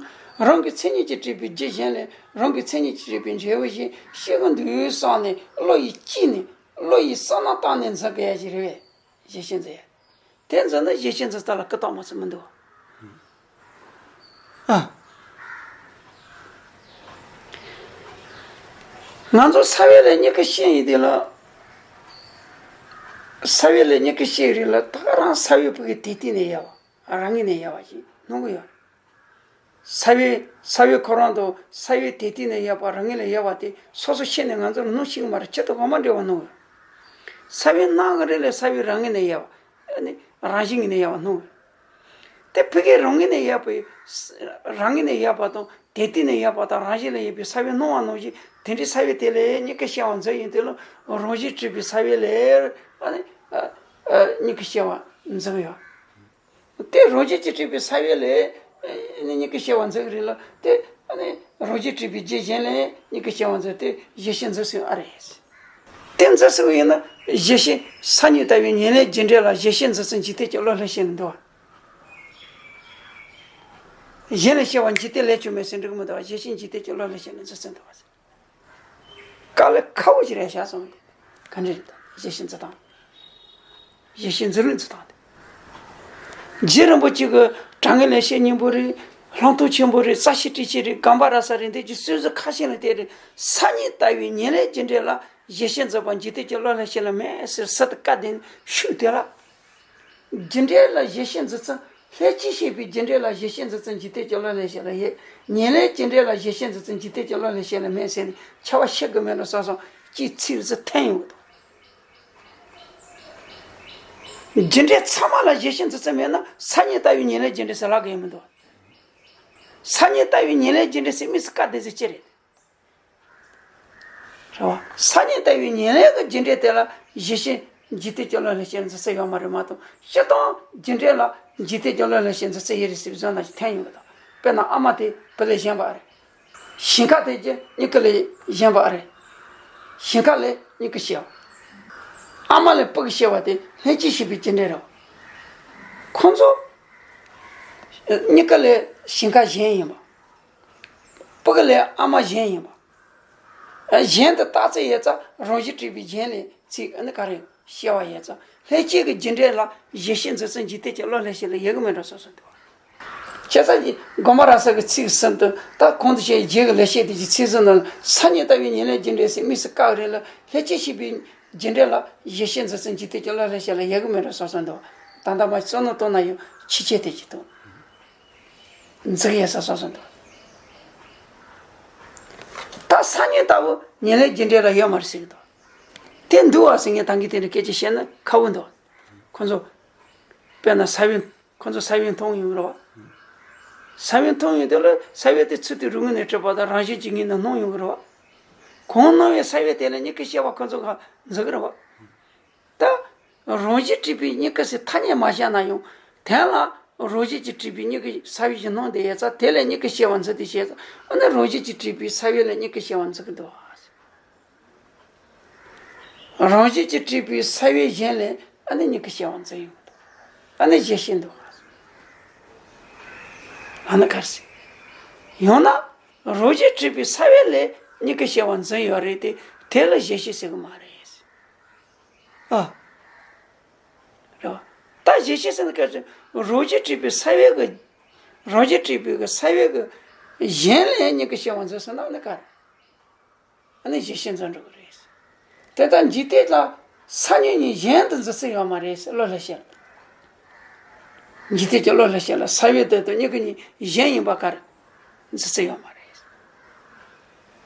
རང་གི་མཚན་ཉིད་ཀྱིས་གྲུབ་པའི་རྒྱུ་གཞན་ལས་རང་གི་མཚན་ཉིད་ཀྱིས་གྲུབ་པའི་འབྲས་བུ་གཞན་སྐྱེ་གི་འདུག་བསམ་ནས་བློ་ཡིས་དཔྱད་ནས་བློ་ཡིས་བསམ་བློ་བཏང་ནས་འཛིན་དགོས་ཡ་ཞིག་རེད་བས། གཞི་ཤེས་འཛིན་ཡ། དེ་འཛིན་ན་གཞི་ཤེས་འཛིན་སྟངས་ལ་སྐུ་དང་མ་ཚུལ་མི་འདུག་ཨ། ང་ཚོ་ས་བོན་ལས་མྱུ་གུ་སྐྱེ་ཡི་དེ་ལ། ས་བོན་ལས་མྱུ་གུ་སྐྱེ་རིགས་ལ་ད་ག་རང་ས་བོན་ཕ་གི་དེ་དུས་ནས་ཡོད་པ། རང་ངོས་ནས་ཡོད་པ་ཞིག་སྣང་གི་ཡོད། ས་བོན། ས་བོན་ཁོ་རང་དང་ས་བོན་དེ་དུས་ནས་ཡོད་པ་རང་ངོས་ལ་ཡོད་པ་དེ་སོ་སོ་ཤེས་ནས་ང་ཚོར་སྣང་ཤེས་ཀྱི་མ་རེད། ཁྱེད་དང་གོ་མ་འདྲ་བ་སྣང་གི། ས་བོན་སྣང་གི་རེད་ལས་ས་བོན་རང་ངོས་ནས་ཡོད་པ། ཨ་ནི་རང་བཞིན་ངོས་ནས་ཡོད་པ་སྣང་གི། དེ་ཕ་གི་རང་ངོས་ནས་ཡོད་པའི། རང་ངོས་ནས་ཡོད་པ་དང་དེ་དུས་ནས་ཡོད་པ་དང་རང་བཞིན་ལ་ཡོད་པའི་ས་བོན་སྣང་བ་ནང་བཞིན་དེ་འདྲའི་ས་བོན་དེ་ལས་མྱུ་གུ་སྐྱེ་བ་འཛིན་ཡིན་དེ་ལ་རང་བཞིན་གྲུབ་པའི་ས་བོན་ལས། ཨ་ནི། ཨ། ཨ། མྱུ་གུ་སྐྱེ་བ་འཛིན་ཡོད། དེ་རང་བཞིན་གྱིས་གྲུབ་པའི་ས་བོན་ལས་ ཨ་ནི་མྱུ་གུ་སྐྱེ་བ་འཛུགས་རེད་ལ། དེ་ཨ་ནི་རང་བཞིན་གྲུབ་པའི་རྒྱུ་གཞན་ལས་མྱུ་གུ་སྐྱེ་བ་འཛུགས་ཏེ་གཞི་ཤེས་འཛུགས་སྲོལ་ཨ་རེད། དེ་འཛུགས་སྲོལ་ཡིན་ན་གཞི་ཤེས་སང་ཉིན་ལྟ་བུའི་ཉེར་ལེན་རྒྱུ་འབྲས་ལ་གཞི་ཤེས་འཛུགས་སྲོལ་འཇིག་རྟེན་གྱི་བློ་ལྷག་བཤད་ནས་འདུག་བ། གཞན་ལས་སྐྱེ་བ་འཇིག་རྟེན་ལས་བྱུང་མེད་ཟེར་འགྲིག་མི་འདུག་བ། གཞི་ཤེས་འཇིག་རྟེན་གྱི་བློ་ལྷག་བཤད་ནས་འཛུགས་སྲོལ་འདུག་བ། དཀའ་ལས་ཁག་པོ་ཞིག་རེད་བཞག་སོང་། ག་འདྲ་རེད་ད། གཞི་ཤེས་འཛིན་སྟངས། གཞི་ཤེས་འཛིན་ལུགས་འཛིན་སྟངས་དེ། རྗེ་རིན་པོ་ཆེ་གི་དྲང་ངེས་ལེགས་བཤད་སྙིང་པོ་རེད། ལྷག་མཐོང་ཆེན་པོ་རེད། རྩ་ཤེ་ཏྲི་ཤེས་རེད། གམ་པ་ར་ས་རེད། འདི་གི་སོ་སོའི་ཁ་ཤས་ལ་བལྟས་རེད། སང་ཉིན་ལྟ་བུའི་ཉེར་ལེན་རྒྱུ་འབྲས་ལ་གཞི་ཤེས་འཛིན་པ་འཇིག་རྟེན་གྱི་བློ་ལྷག་བཤད་ལ་མེད་ཟེར་ཟུར་དུ་བཀའ་དེ་ཤུགས་དེ་ལ། རྒྱུ་འབྲས་ལ་གཞི་ཤེས་འཛིན་ཚུལ། ལྷན་ཅིག་སྐྱེས་པའི་རྒྱུ་འབྲས་ལ་གཞི་ཤེས་འཛིན་ཚུལ་འཇིག་རྟེན་གྱི་བློ་ལྷག་བཤད་ལ་ཡོད། ཉེར་ལེན་རྒྱུ་འབྲས་ལ་གཞི་ཤེས་འཛིན་ཚུལ་འཇིག་རྟེན་གྱི་བློ་ལྷག་བཤད་ལ་མེད་ཟེར་ནས་ཁྱབ་པ་ཤེས་དགོས་མེད་འགྲོ་བསམ་སོང་། ཅིག་ཚིག་རྩི་འཐེན་ཡོང་གི་འདུག་རྒྱུ་འབྲས་ཚང་མ་ལ་གཞི་ཤེས་འཛིན་ཚུལ་མེད་ན་སང་ཉིན་ལྟ་བུའི་ཉེར་ལེན་རྒྱུ་འབྲས་ཟེར་ལབ་དགོས་ཡ་མི་འདུག་སང་ཉིན་ལྟ་བུའི་ཉེར་ལེན་རྒྱུ་འབྲས་ཟེར་དམིགས་སུ་བཀར་བསྡད་ཚེ་ཅི་རེད། རེད་བ། སང་ཉིན་ལྟ་བུའི་ཉེར་ལེན་གྱི་རྒྱུ་འབྲས་དེ་ལ་གཞི་ཤེས་འཇིག་རྟེན་གྱི་བློ་ལྷག་བཤད་འཛིན་ཚུལ་ཡོད་མ་རེད་མ་གཏོགས། སྤྱིར་བཏང་རྒྱུ་འབྲས་ལ་འཇིག་རྟེན་གྱི་བློ་ལྷག་བཤད་འཛིན་ཚུལ་ཡོད་རེད་ཟེར་བཟོ་ན་ཞིག་འཐེན་ཡོང་གི་འདུག་དཔེར་ན་ཨ་མ་དེ་བུ་ལས་གཞན་པ་རེད། ཞིང་ཁ་དེ་གྱི་མྱུ་གུ་ལས་གཞན་པ་རེད། ཞིང་ཁ་ལས་མྱུ་གུ་སྐྱེ་བ། ཨ་མ་ལས་སྤུ་གུ་སྐྱེ་བ་དེ་ལྷན་ཅིག་སྐྱེས་པའི་རྒྱུ་འབྲས་རེད་བ། ཁོང་ཚོ་མྱུ་གུ་ལས་ཞིང་ཁ་གཞན་ཡིན་པ། སྤུ་གུ་ལས་ཨ་མ་གཞན་ཡིན་པ། གཞན་དུ་བཏགས་ཚེ་ཡོད་ཙང་རང་བཞིན་གྲུབ་པའི་རྒྱན་ལས་ཚིག་ཨ་ནི་ག་རེ་སྐྱེ་བ་ཡོད་ཙང་ལྷན་སྐྱེས་ཀྱི་རྒྱུ་འབྲས་ལ་གཞི་ཤེས་འཛིན་ཚུལ་འཇིག་རྟེན་གྱི་བློ་ལྷག་བཤད་ལ་ཡོད་གི་མེད་འགྲོ་བསམ་སོང་འདུག་བྱས་ཙང་གི་དགོངས་པ་རབ་གསལ་གྱི་ཚིག་གསུམ་དུ་ད་གོང་དུ་བཤད་རྒྱུད་ཀྱི་ལེགས་བཤད་དེ་གི་ཚིག་གསུམ་ནང་སང་ཉིན་ལྟ་བུའི་ཉེར་ལེན་རྒྱུ་འབྲས་ཟེར་དམིགས་སུ་བཀར་རེད་ལ། ལྷན་སྐྱེས་སྐྱེས་པའི་རྒྱུ་འབྲས་ལ་གཞི་ཤེས་འཛིན་ཚུལ་འཇིག་རྟེན་གྱི་བློ་ལྷག་བཤད་ལ་ཡོད་གི་མེད་འགྲོ་བསམ་སོང་འདུག་ད་ལྟ་མ་བསམ་བློ་གཏོང་ན་ཡང་ཕྱི་ཆད་དེ་གི་འདུག་འཛུགས་ཡས་ས་སོ་སོ་འདུག་ད་སང་ཉིན་ལྟ་བུ་ཉེར་ལེན་རྒྱུ་འབྲས་ལ་ཡོད་མ་རེད་ཟེར་གི་འདུག་དེ་འདུག་བ་ཟེར་ངས་ད་གིན་དེ་འདྲ་སྐད་ཆ་བཤད་ན་ཁག་པོ་འདུག་ཁོ་ཚོ་དཔེར་ན་ས་བོན། ཁོ་ཚོ་ས་བོན་མཐོང་ཡོང་གི་རེད་བ། ས་བོན་མཐོང་ཡོང་དུས་ལ་ས་བོན་དེ་ཚུལ་དེ་རང་ངོས་ནས་གྲུབ་པ་དང་རང་བཞིན་གྱི་ངོས་ནས་སྣང་ཡོང་གི་རེད་བ། གང་སྣང་བའི་ས་བོན་དེ་ལ་མྱུ་གུ་སྐྱེ་བ་ཁོ་ཚོ་ག་འཛིན་གི་རེད་བ། ད་རང་བཞིན་གྲུབ་པའི་མྱུ་གུ་ཟེར་ཐ་སྙད་མ་བཞག་ན་ཡང་། དོན་ལ་རང་བཞིན་གྱིས་གྲུབ་པའི་མྱུ་གུ་ས་བོན་ཞིག་སྣང་བསྡད་ཡོད་ཙང་དེ་ལས་མྱུ་གུ་སྐྱེ་བ་འཛིན་དུས་བྱས་ཙང་ཨ་ནི་རང་བཞིན་གྱིས་གྲུབ་པའི་ས་བོན་ལས་མྱུ་གུ་སྐྱེ་བ་འཛིན་གྱི་འདུག་རང་བཞིན་གྱིས་གྲུབ་པའི་ས་བོན་གཞན་ལས་ཨ་ནི་མྱུ་གུ་སྐྱེ་བ་འཛིན་ཡོང་གི་འདུག་ཨ་ནི་གཞི་ཤེས་འདུག་ཨ་ནི་ག་རེ་ཟེར། ཡང་ན་རང་བཞིན་གྲུབ་པའི་ས་བོན་ལས་མྱུ་གུ་སྐྱེ་བ་འཛིན་ཡོད་རེད་དེ། དེ་ལ་གཞི་ཤེས་ཟེར་གི་མ་རེད། ཨ། རེད་བ། ད་གཞི་ཤེས་ཟེར་ན་སྐད་ཆ་རང་བཞིན་གྲུབ་པའི་ས་བོན་གྱི། རང་བཞིན་གྲུབ་པའི་གི་ས་བོན་གྱི་གཞན་ལས་མྱུ་གུ་སྐྱེ་བ་འཛིན་སོང་ན་ཨ་ནི་ག་རེ། ཨ་ནི་གཞི་ཤེས་འཛིན་འགྲོ་གི་རེད། དེ་ལྟར་འཇིག་རྟེན་ལ་སང་ཉིན་ཉིན་གཞན་དུ་འཛིན་ས་ཡོད་མ་རེད་ཟེར་བློ་ལྷག་བཤད། འཇིག་རྟེན་གྱི་བློ་ལྷག་བཤད་ལ་ས་བོན་དེ་དང་མྱུ་གུ་གཉིས་གཞན་ཡིན་པ་ག་རེ་འཛིན་ས་ཡོད་མ་རེད།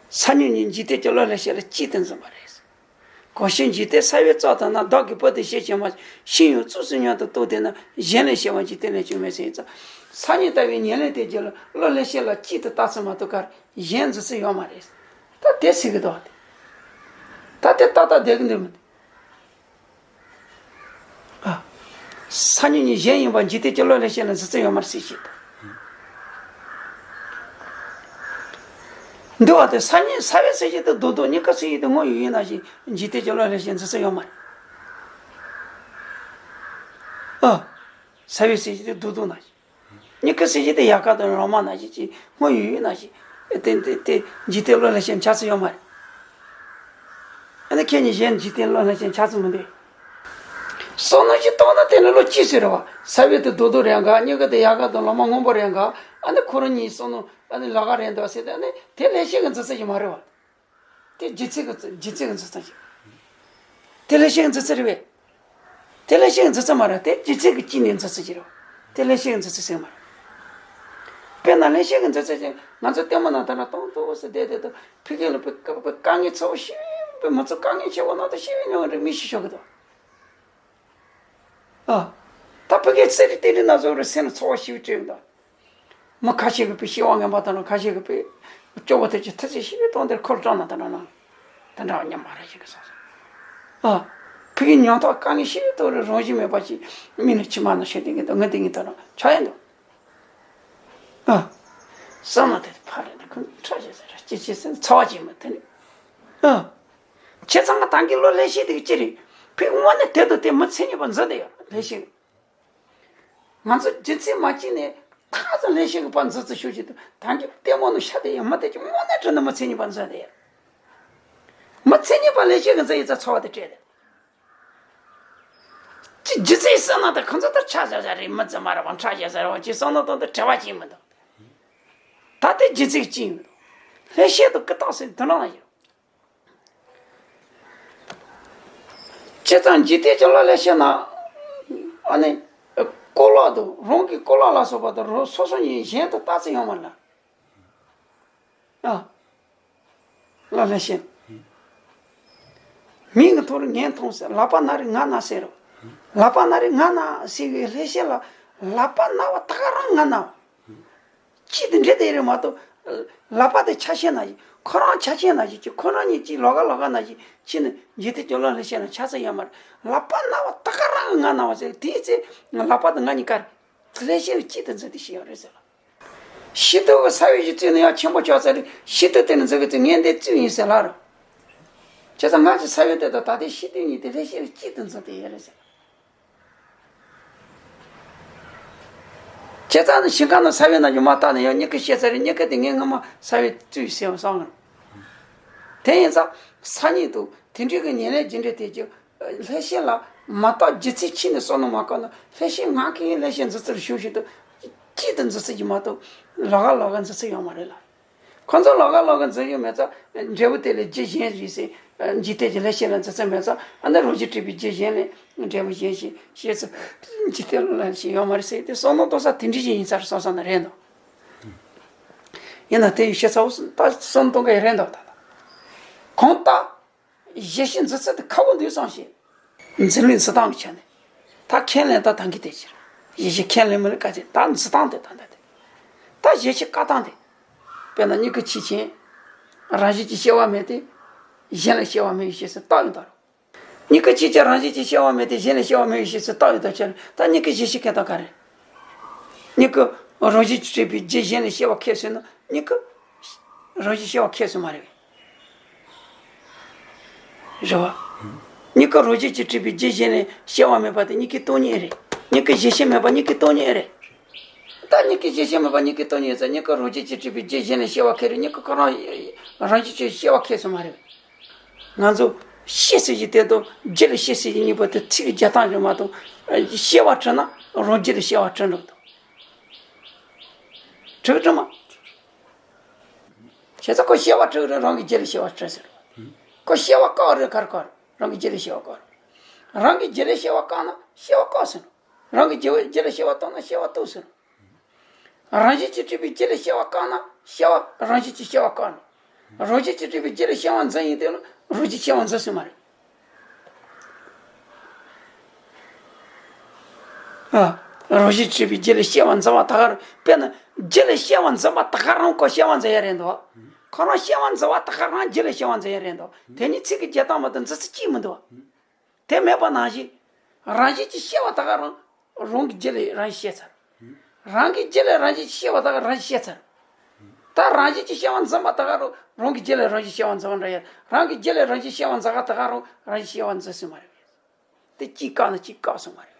སང་ཉིན་ཉིན་འཇིག་རྟེན་གྱི་བློ་ལྷག་བཤད་ལ་གཅིག་ཏུ་འཛིན་པ་རེད། གང་ཕྱིར་འཇིག་རྟེན་ས་བོན་རྩྭ་ལྟར་ན། བདག་གིས་བུ་དེ་ཤེས་ཀྱང་མ་ཤེས། ཤིང་ཡང་གཙུག་སུ་མཉམ་དུ་རྟོགས་བསྡད་ན། གཞན་ལས་སྐྱེ་བ་འཇིག་རྟེན་ལས་བྱུང་མེད་ཟེར་ཡིན་ཙང་། སང་ཉིན་ལྟ་བུའི་ཉེར་ལེན་དེ་རྒྱུད་ལ་བློ་ལྷག་བཤད་ལ་གཅིག་ཏུ་བཏགས་ཚུལ་མ་གཏོགས་ག་རེ་གཞན་འཛིན་ས་ཡོད་མ་རེད། ད་དེ་ཟེར་གི་འདུག་སྟེ། ད་དེ་ཏག་ཏག་བསྡད་གི་འདུག་མི་འདུག་ཨ། སང་ཉིན་ཉིན་གཞན་ཡིན་པ་འཇིག་རྟེན་གྱི་བློ་ལྷག་བཤད་ལ་འཛིན་ས་ཡོད་མ་རེད་ཟེར་གྱི་འདུག་འདུག་བ་དེ་སང་ཉིན་ས་བོན་ཟེར་གྱི་དེ་རྡོག་རྡོག་མྱུ་གུ་ཟེར་གྱི་དེ་དངོས་ཡོད་ཡིན་ན་ཞིག་འཇིག་རྟེན་གྱི་བློ་ལྷག་བཤད་འཛིན་ས་ཡོད་མ་རེད། ཨ། ས་བོན་ཟེར་གྱི་དེ་རྡོག་རྡོག་ན་ཞིག་མྱུ་གུ་ཟེར་གྱི་དེ་ཡལ་ག་དང་ལོ་མ་ན་ཞིག་ཅིག་དངོས་ཡོད་ཡིན་ན་ཞིག་དེ་དེ་དེ་འཇིག་རྟེན་བློ་ལྷག་བཤད་ཆགས་ས་ཡོད་མ་རེད། ཨ་ནི་ཁྱེད་གཉིས་གཞན་འཇིག་རྟེན་བློ་ལྷག་བཤད་ཆགས་ས་མི་འདུག་བསམ་བློ་ཞིག་བཏང་ན་དེ་ནི་བློ་གཅིག་ཟེར་བ། ས་བོན་དེ་རྡོག་རྡོག་རེད་འགའ། མྱུ་གུ་དེ་ཡལ་ག་དང་ལོ་མ་སྔོན་པོ་རེད་འགའ། ཨ་ནི་ཁོ་རང་གཉིས་བསམ་བློ་ཨ་ནི་ལག་ག་རེད་འདུག་ཟེར་ཏེ། ཨ་ནི་དེ་ལྷག་བཤད་ཀྱི་འཛིན་ས་ཞིག་མ་རེད་བ། དེ་རྒྱུ་མཚན་གྱི་རྒྱུ་མཚན་གྱི་འཛིན་ས་ཞིག་དེ་ལྷག་བཤད་ཀྱི་འཛིན་ས་རེད་བས། དེ་ལྷག་བཤད་ཀྱི་འཛིན་ས་མ་རེད། དེ་རྒྱུ་མཚན་གྱི་དཀྱིལ་ནས་འཛིན་ས་ཞིག་རེད་བ། དེ་ལྷག་བཤད་ཀྱི་འཛིན་ས་ཟེར་མ་རེད། དཔེར་ན་ལྷག་བཤད་ཀྱི་འཛིན་ས་ཞིག་ང་ཚོ་ལྟད་མོ་ནང་ལྟར་ན་སྟོང་ཐུག་ཟེར་བསྡད་དེ་དང་། ཕ་གི་ལ་དཔེ་དཀའ་དཀའ་ངལ་ཚ་བོ་ཞེ་པོ། མི་ཚོ་དཀའ་ངལ་ཆེ་བོ་ནང་དུ་ཞེ་པོ་མྱོང་བའི་མི་ཞིག་ཤོག་གི་འདུག་ཨ། ད་ཕ་གིའི་རྩེད་རིགས་རྟེན་འབྲེལ་ན་བཟོ་རུ་སེམས་ལ་ཚོར་བ་ཞེ་པོ་སྤྲད་ཡོང་ད། མི་ཁ་ཤས་ཀྱིས་དཔེ་སྐྱེ་བ་ངན་པ་དང་། ཁ་ཤས་ཀྱིས་དཔེ་སྐྱོ་བོ་དེ་ཅིག་ཐུགས་རྗེ་ཞེ་པོ་གཏོང་དེར་འཁོར་སྐྲག་ན་དེ་འདྲ་ན་དེ་འདྲ་བ་ཉམས་མ་ར་ཞིག་གི་སོང་སོང་། ཨ། ཕ་གིའི་མྱོང་ཐོག་དཀའ་ངལ་ཞེ་པོ་དོར་རུ་རང་བཞིན་མེད་པ་ཅིག་མིག་ནས་མཆི་མ་ནང་ཤོར་དེ་གི་འདུག་ངས་དེ་གི་དོན་ཆ་ཡིན་འདུག་ཨ། བསམ་བློ་དེ་ཕར་རེད་ཁོ་ཁྲ་ཆེ་ཟེར་ཅི་ཆེ་ཟེར་ཚ་བ་ཅིག་མ་དེ་ནི། ཨ། བྱས་ཙང་ང་ད་གིན་བློ་ལྷད་ཤེས་དེ་གི་ཅི་རེད། ཕི་དངོས་གནས་དེ་དང་དེ་མི་མཚན་ཉིད་པ་འཛིན་དེ་ཡོད་ལྷད་ཤེས། ང་ཚོ་རྒྱུ་མཚན་མ་བྱས་ནས་ཁ་ཚ་ལྷད་ཤེས་གི་པ་འཛིན་ཚུལ་ཤུགས་ཆེ་དུ་ད་གིན་ལྟད་མོ་ནང་ཤ་དེ་ཡང་མི་དེ་ཅི་དངོས་གནས་དྲི་ནི་མི་མཚན་ཉིད་པ་འཛིན་དེ་ཡོད། མི་མཚན་ཉིད་པ་ལྷད་ཤེས་གི་འཛིན་ཡིན་ཙང་ཚ་བ་དེ་སྤྲད་དེ། ཅི་རྒྱུ་མཚན་བསམ་ན་ད་ཁོ་ཚོ་ད་ཆ་བཞག་བཞག་རེད་མི་ཙམ་མ་རེད་བ་ཁྲ་བཞག་ཟེར་བ་ཅི་བསམ་ན་དོན་དུ་བྲེལ་བ་ཅི་མི་འདུག་ད་དེ་རྒྱུ་མཚན་ཅི་ཡིན་མི་འདུག་ལྷད་ཤེས་དང་ཀི་ཏག་སེ་དུ་ནང་ཡོད། བྱས་ཙང་འཇིག་རྟེན་གྱི་བློ་ལས་བཤད་ན། ཨ་ནི། ཀོ་ལག་དང་རང་གི་ཀོ་ལག་ལ་སོགས་པ་དང་རང་སོ་སོ་ཉིད་གཞན་དུ་བལྟ་ཚུལ་ཡོད་མ་རེད་ལ། ཨ། བློ་ལས་བཤད། མིག་གི་ཐོག་རིང་ངས་མཐོང་ཟེར་ལག་པ་ན་རིང་ང་ན་ཟེར་རོ། ལག་པ་ན་རིང་ང་ན་ཟེར་བའི་ལྷད་ཤེས་ལ་ལག་པ་ན་བ་ད་ག་རང་ང་ན་བ། གཅིག་དེ་འདྲ་དེ་རེད་མ་གཏོགས། ལག་པ་དེ་ཆ་ཤས་ན་ཞིག་ཁོ་རང་ཆ་ཤས་ན་ཞིག་གཅིག་ཁོ་རང་གཉིས་གཅིག་ལོགས་ཀ་ལོགས་ཀ་ན་ཞིག་ཕྱིན་ནས་འཇིག་རྟེན་གྱི་བློ་ལྷད་ཤེས་ན་ཆ་ཚང་ཡོད་མ་རེད། ལག་པ་ན་བ་ད་ག་རང་ང་ན་བ་ཟེར་དེའི་ཚེ་ལག་པ་དེ་ང་གཉིས་ཀར་ལྷད་ཤེས་གཅིག་དེ་འཛིན་དེ་ཤེས་ཡོད་རེད་ཟེར་ལ། ཤེས་རྟོགས་ཀྱི་ས་བོན་ཞིག་བཙུགས་ན་ཡང་ཆེན་པོ་ཆགས་ཚར་རེད། ཤེས་རྟོགས་དེ་ནི་འཛིན་གི་ཚེ་ངས་འདི་བཙུགས་ཡིན་ཟེར་ལ་རེད། བྱས་ཙང་ང་ཚོའི་ས་བོན་དེ་དང་ད་ལྟའི་ཤེས་རྟོགས་གཉིས་དེ་ལྷད་ཤེས་གཅིག་ཏུ་འཛིན་དེ་ཡོད་རེད་ཟེར། བྱས་ཙང་ནི་ཞིང་ཁ་ནང་ས་བོན་ནང་ཡོད་མ་ཐག་ནས་ཡང་མྱུ་གུ་སྐྱེས་ཚར་རེད། མྱུ་གུ་དེ་ངས་སྔོན་མ་ས་བོན་བཙུགས་ཟེར་བསམ་གི། དེ་ཡིན་ཙང་ས་ཉིད་དུ་དེ་འདྲའི་གི་ཉེར་ལེན་རྒྱུ་འབྲས་དེ་ཀྱི་ལྷད་ཤེས་ལ་མ་བརྟགས་རྒྱུ་མཚན་ཕྱིན་ནས་བསམ་བློ་མ་བཀོད་ན་ལྷད་ཤེས་ང་གིས་ལྷད་ཤེས་འཛིན་ཚུལ་ཞུ་བཞིན་དུ་གཅིག་ཏུ་འཛིན་ཚུལ་གྱི་མ་གཏོགས་ལོགས་ཀ་ལོགས་ཀ་འཛིན་ཚུལ་ཡོད་མ་རེད་ལ། ཁོ་ཚོ་ལོགས་ཀ་ལོགས་ཀ་འཛིན་ཡོད་མེད་ཙང་འབྲས་བུ་དེ་ལས་རྒྱུ་གཞན་རེད་ཟེར། འཇིག་རྟེན་གྱི་ལྷད་ཤེས་ལ་འཛིན་ཚུལ་མེད་ཙང་ཨ་ནི་རང་བཞིན་སྒྲིབ་པའི་རྒྱུ་གཞན་ལས་འབྲས་བུ་གཞན་ཞིག་ཤེས་ཚུལ་འཇིག་རྟེན་ལ་ཞིག་ཡོད་མ་རེད་ཟེར་དེ་བསམ་བློ་གཏོང་ས་དེ་འདྲ་ཞིག་ཡིན་ཚར་སོང་ས་ན་རེད་འདུག་ཡིན་ན་དེ་ཡི་ཤེས་ཚ་བོ་ད་བསམ་བློ་གཏོང་གི་རེད་འདུག་ད་ལྟ་གང་ལྟར། གཞི་ཤེས་འཛིན་ཚུལ་དེ་ཁག་པོ་འདུག་བསམ་ཤེས། འཛིན་ལུགས་འཛིན་སྟངས་ཀྱི་ཆ་ནས། ད་ཁས་ལེན་སྟངས་ད་གི་དེ་ཕྱིར། གཞི་ཤེས་ཁས་ལེན་མི་ལ་དཀའ་ཚེ་ད་འཛིན་སྟངས་དེ་ད་ད་དེ། ད་གཞི་ཤེས་བཀག་སྟངས་དེ། དཔེར་ན་མྱུ་གུ་ཆེ་ཆེན། རང་བཞིན་གྱིས་སྐྱེ་བ་མེད་དེ། གཞན་ལ་སྐྱེ་བ་མེད་པའི་ཤེས་ཚུལ་བཏགས་ཡོད་ད་རུང་། མྱུ་གུ་ཆེ་ཆེན་རང་བཞིན་གྱིས་སྐྱེ་བ་མེད་དེ་གཞན་ལ་སྐྱེ་བ་མེད་པའི་ཤེས་ཚུལ་བཏགས་ཡོད་ད་ཕྱིར་ད་མྱུ་གུ་གཞི་ཤེས་ཁས་སྟངས་ག་རེ། མྱུ་གུ་རང་བཞིན་གྱིས་གྲུབ་པའི་རྒྱུ་གཞན་ལས་སྐྱེ་བ་ཁས་སོང་ན་མྱུ་གུ་རང་བཞིན་སྐྱེ་བ་ཁས་སོང་མ་རེད། རེད་བ། མྱུ་གུ་རང་བཞིན་གྱིས་གྲུབ་པའི་རྒྱུ་གཞན་ལས་སྐྱེ་བ་མེད་པ་དེ་མྱུ་གུའི་སྟོང་ཉིད་རེད། མྱུ་གུ་གཞི་ཤེས་མེད་པ་མྱུ་གུའི་སྟོང་ཉིད་རེད། ད་མྱུ་གུ་གཞི་ཤེས་མེད་པ་མྱུ་གུའི་སྟོང་ཉིད་ཟེར་མྱུ་གུ་རང་བཞིན་གྱིས་གྲུབ་པའི་རྒྱུ་གཞན་ལས་སྐྱེ་བ་ཁས་རེད་མྱུ་གུ་ཁོ་རང་རང་བཞིན་གྱིས་སྐྱེ་བ་ཁས་སོང་མ་རེད། ང་ཚོ་ཤེས་ཟེར་གྱི་དེ་དང་རྒྱུ་ལ་ཤེས་ཟེར་གྱི་གཉིས་པོ་དེ་ཚིག་གི་རྒྱག་སྟངས་རེད་མ་གཏོགས། ཤེས་པ་གྲུབ་ན་རང་རྒྱུ་ལ་ཤེས་པ་གྲུབ་འགྲོ་གི་འདུག་གྲུབ་གྲུབ་མ། བྱས་ཙང་ཁོ་ཤེས་པ་གྲུབ་རེད་རང་གི་རྒྱུ་ལ་ཤེས་པ་གྲུབ་ཟེར། ཁོ་ཤེས་པ་བཀག་རེད་གར་བཀག་རང་གི་རྒྱུ་ལ་ཤེས་པ་བཀག་རང་གི་རྒྱུ་ལ་ཤེས་པ་བཀག་ན་ཤེས་པ་བཀག་ཟེར། རང་གི་རྒྱུ་རྒྱུ་ལ་ཤེས་པ་བཏང་ན་ཤེས་པ་གཏོགས་ཟེར། རང་བཞིན་གྱིས་གྲུབ་པའི་རྒྱུ་ལ་སྐྱེ་བ་བཀག་ན་སྐྱེ་བ་རང་བཞིན་གྱིས་སྐྱེ་བ་བཀག་ནས། རང་བཞིན་གྱིས་གྲུབ་པའི་རྒྱུ་ལ་སྐྱེ་བ་འཛིན་ཡིན་དེ་ལ་རང་བཞིན་སྐྱེ་བ་འཛིན་སྲིད་མ་རེད། ཨ། རང་བཞིན་གྲུབ་པའི་རྒྱུ་ལ་སྐྱེ་བ་འཛིན་པ་ད་ག་རང་དཔེར་ན་རྒྱུ་ལ་སྐྱེ་བ་འཛིན་པ་ད་ག་རང་ཁོ་སྐྱེ་བ་འཛིན་ཡ་རེད་འདུག་ཁོ་རང་སྐྱེ་བ་འཛིན་པ་ད་ག་རང་རྒྱུ་ལ་སྐྱེ་བ་འཛིན་ཡ་རེད་འདུག་དེ་གཉིས་ཚིག་གི་རྒྱག་སྟངས་མ་གཏོགས་འཛིན་ཚུལ་གཅིག་མི་འདུག་དེ་མེད་པ་ནང་བཞིན། རང་བཞིན་གྱིས་སྐྱེ་བ་ད་ག་རང་། རང་གི་རྒྱུ་ལས་རང་བཞིན་སྐྱེས་ཚར། རང་གི་རྒྱུ་ལས་རང་བཞིན་གྱིས་སྐྱེ་བ་ད་ག་རང་བཞིན་སྐྱེས་ཚར། ད་རང་བཞིན་གྱིས་སྐྱེ་བ་འཛིན་པ་ད་ག་རང་རང་གི་རྒྱུ་ལས་རང་བཞིན་སྐྱེ་བ་འཛིན་པ་འདྲ་ཡ། རང་གི་རྒྱུ་ལས་རང་བཞིན་སྐྱེ་བ་འཛིན་ག་ད་ག་རང་རང་བཞིན་སྐྱེ་བ་འཛིན་སྲིད་མ་རེད། དེ་གཅིག་བཀག་ན་གཅིག་བཀག་སྲིད་མ་རེད།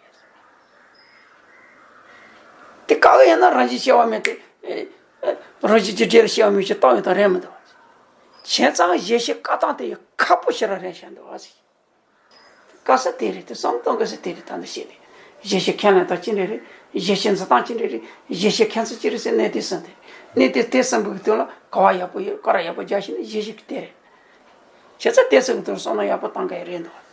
དེ་བཀག་གི་ཡིན་ན་རང་བཞིན་སྐྱེ་བ་མེད་དེ། རང་བཞིན་གྱིས་རྒྱུ་ལས་སྐྱེ་བ་མེད་ཅེས་བཏགས་ཡོད་དང་རེད་མི་འདུག་བྱས་ཙང་གཞི་ཤེས་བཀག་སྟངས་དེ་ཡང་ཁག་པོ་ཞེ་དྲག་རེད་བཤད་འདུག་བ་ཟེར། དཀའ་ས་དེ་རེད་དེ་བསམ་གཏོང་དཀའ་ས་དེ་རེད་ད་འདི་བཤད་དེ། གཞི་ཤེས་ཁས་ལེན་སྟངས་ཅི་འདྲ་རེད། གཞི་ཤེས་འཛིན་སྟངས་ཅི་འདྲ་རེད། གཞི་ཤེས་ཁྱད་མཚར་ཅི་རེད་ཟེར་གནད་དེ་གསུམ་དེ། གནད་དེ་དེ་གསུམ་པོའི་དོན་ལ་གོ་བ་ཡག་པོ་ཡོད་སྐོར་ར་ཡག་པོ་རྒྱག་ཤེས་ན་གཞི་ཤེས་ཀྱི་དེ་རེད། བྱས་ཙང་དེ་གསུམ་གྱི་དོན་བསམ་བློ་ཡག་པོ་བཏང་གི་རེད་འདུག